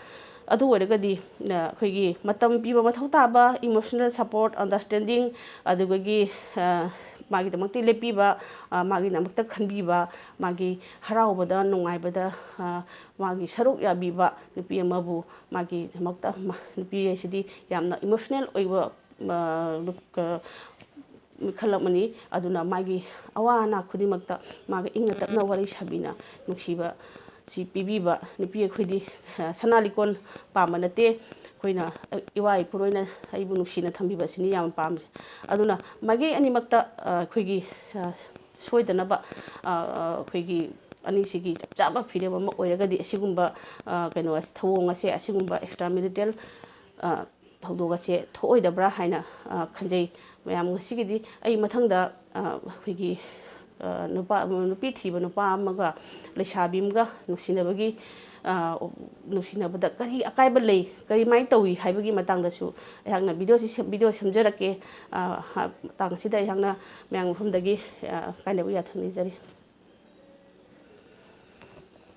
ꯑꯗꯨ ꯑꯣꯏꯔꯒꯗꯤ, ꯑ, ꯑꯩꯈꯣꯏꯒꯤ ꯃꯇꯝ ꯄꯤꯕ ꯃꯊꯧ ꯇꯥꯕ, emotional support, understanding, ꯑꯗꯨꯗꯒꯤ, ꯑ, ꯃꯥꯒꯤꯗꯃꯛꯇ ꯂꯦꯞꯄꯤꯕ, ꯑ, ꯃꯥꯒꯤꯗꯃꯛꯇ ꯈꯟꯕꯤꯕ, ꯃꯥꯒꯤ ꯍꯔꯥꯎꯕꯗ, ꯅꯨꯡꯉꯥꯏꯕꯗ, ꯑ, ꯃꯥꯒꯤ ꯁꯔꯨꯛ ꯌꯥꯕꯤꯕ ꯅꯨꯄꯤ ꯑꯃꯕꯨ ꯃꯥꯒꯤꯗꯃꯛꯇ, ꯃ-, ꯅꯨꯄꯤ ꯍꯥꯏꯁꯤꯗꯤ ꯌꯥꯝꯅ emotional ꯑꯣꯏꯕ, ꯑ, ꯂꯨꯞ-, ꯑ, ꯃꯤꯈꯜ ꯑꯃꯅꯤ꯫ ꯑꯗꯨꯅ ꯃꯥꯒꯤ ꯑꯋꯥ ꯑꯅꯥ ꯈꯨꯗꯤꯡꯃꯛꯇ ꯃꯥꯒ ꯏꯪꯅ ꯇꯞꯅ ꯋꯥꯔꯤ ꯁꯥꯕꯤꯅ ꯅꯨꯡꯁꯤꯕ ꯁꯤ ꯄꯤꯕꯤꯕ ꯅꯨꯄꯤ ꯑꯩꯈꯣꯏꯗꯤ, ꯑ, ꯁꯅꯥ ꯂꯤꯛꯀꯣꯟ ꯄꯥꯝꯕ ꯅꯠꯇꯦ꯫ ꯑꯩꯈꯣꯏꯅ, ꯑ, ꯏꯋꯥ ꯏꯄꯨꯔꯣꯏꯅ ꯑꯩꯕꯨ ꯅꯨꯡꯁꯤꯅ ꯊꯝꯕꯤꯕꯁꯤꯅꯤ ꯌꯥꯝ ꯄꯥꯝꯖꯩ꯫ ꯑꯗꯨꯅ ꯃꯥꯏꯀꯩ ꯑꯅꯤꯃꯛꯇ, ꯑ, ꯑꯩꯈꯣꯏꯒꯤ, ꯑ, ꯁꯣꯏꯗꯅꯕ, ꯑ, ꯑ, ꯑꯩꯈꯣꯏꯒꯤ ꯑꯅꯤꯁꯤꯒꯤ ꯆꯞ ꯆꯥꯕ ꯐꯤꯔꯦꯞ ꯑꯃ ꯑꯣꯏꯔꯒꯗꯤ ꯑꯁꯤꯒꯨꯝꯕ, ꯑ, ꯀꯩꯅꯣ, ꯊꯧꯑꯣꯡ ꯑꯁꯦ, ꯑꯁꯤꯒꯨꯝꯕ extra marital, ꯑ, ꯊꯧꯗꯣꯛ ꯑꯁꯦ ꯊꯣꯛꯑꯣꯏꯗꯕ꯭ꯔꯥ ꯍꯥꯏꯅ, ꯑ, ꯈꯟꯖꯩ꯫ ꯃꯌꯥꯝ, ꯉꯁꯤꯒꯤꯗꯤ ꯑꯩ ꯃꯊꯪꯗ, ꯑ, ꯑꯩꯈꯣꯏꯒꯤ, ꯑ, ꯅꯨꯄꯥ, ꯅꯨꯄꯤ ꯊꯤꯕ ꯅꯨꯄꯥ ꯑꯃꯒ ꯂꯩꯁꯥꯕꯤ ꯑꯃꯒ ꯅꯨꯡꯁꯤꯅꯕꯒꯤ, ꯑ, ꯅꯨꯡꯁꯤꯅꯕꯗ ꯀꯔꯤ ꯑꯀꯥꯏꯕ ꯂꯩ, ꯀꯔꯤꯃꯥꯏꯅ ꯇꯧꯏ ꯍꯥꯏꯕꯒꯤ ꯃꯇꯥꯡꯗꯁꯨ ꯑꯩꯍꯥꯛꯅ ꯚꯤꯗꯤꯑꯣꯁꯤ ꯁꯦꯝ-, ꯚꯤꯗꯤꯑꯣ ꯁꯦꯝꯖꯔꯛꯀꯦ꯫ ꯑ, ꯍ-, ꯃꯇꯥꯡ ꯑꯁꯤꯗ ꯑꯩꯍꯥꯛꯅ ꯃꯌꯥꯝ ꯃꯐꯝꯗꯒꯤ, ꯑ, ꯀꯥꯏꯅꯕ ꯌꯥꯊꯪ ꯅꯤꯖꯔꯤ꯫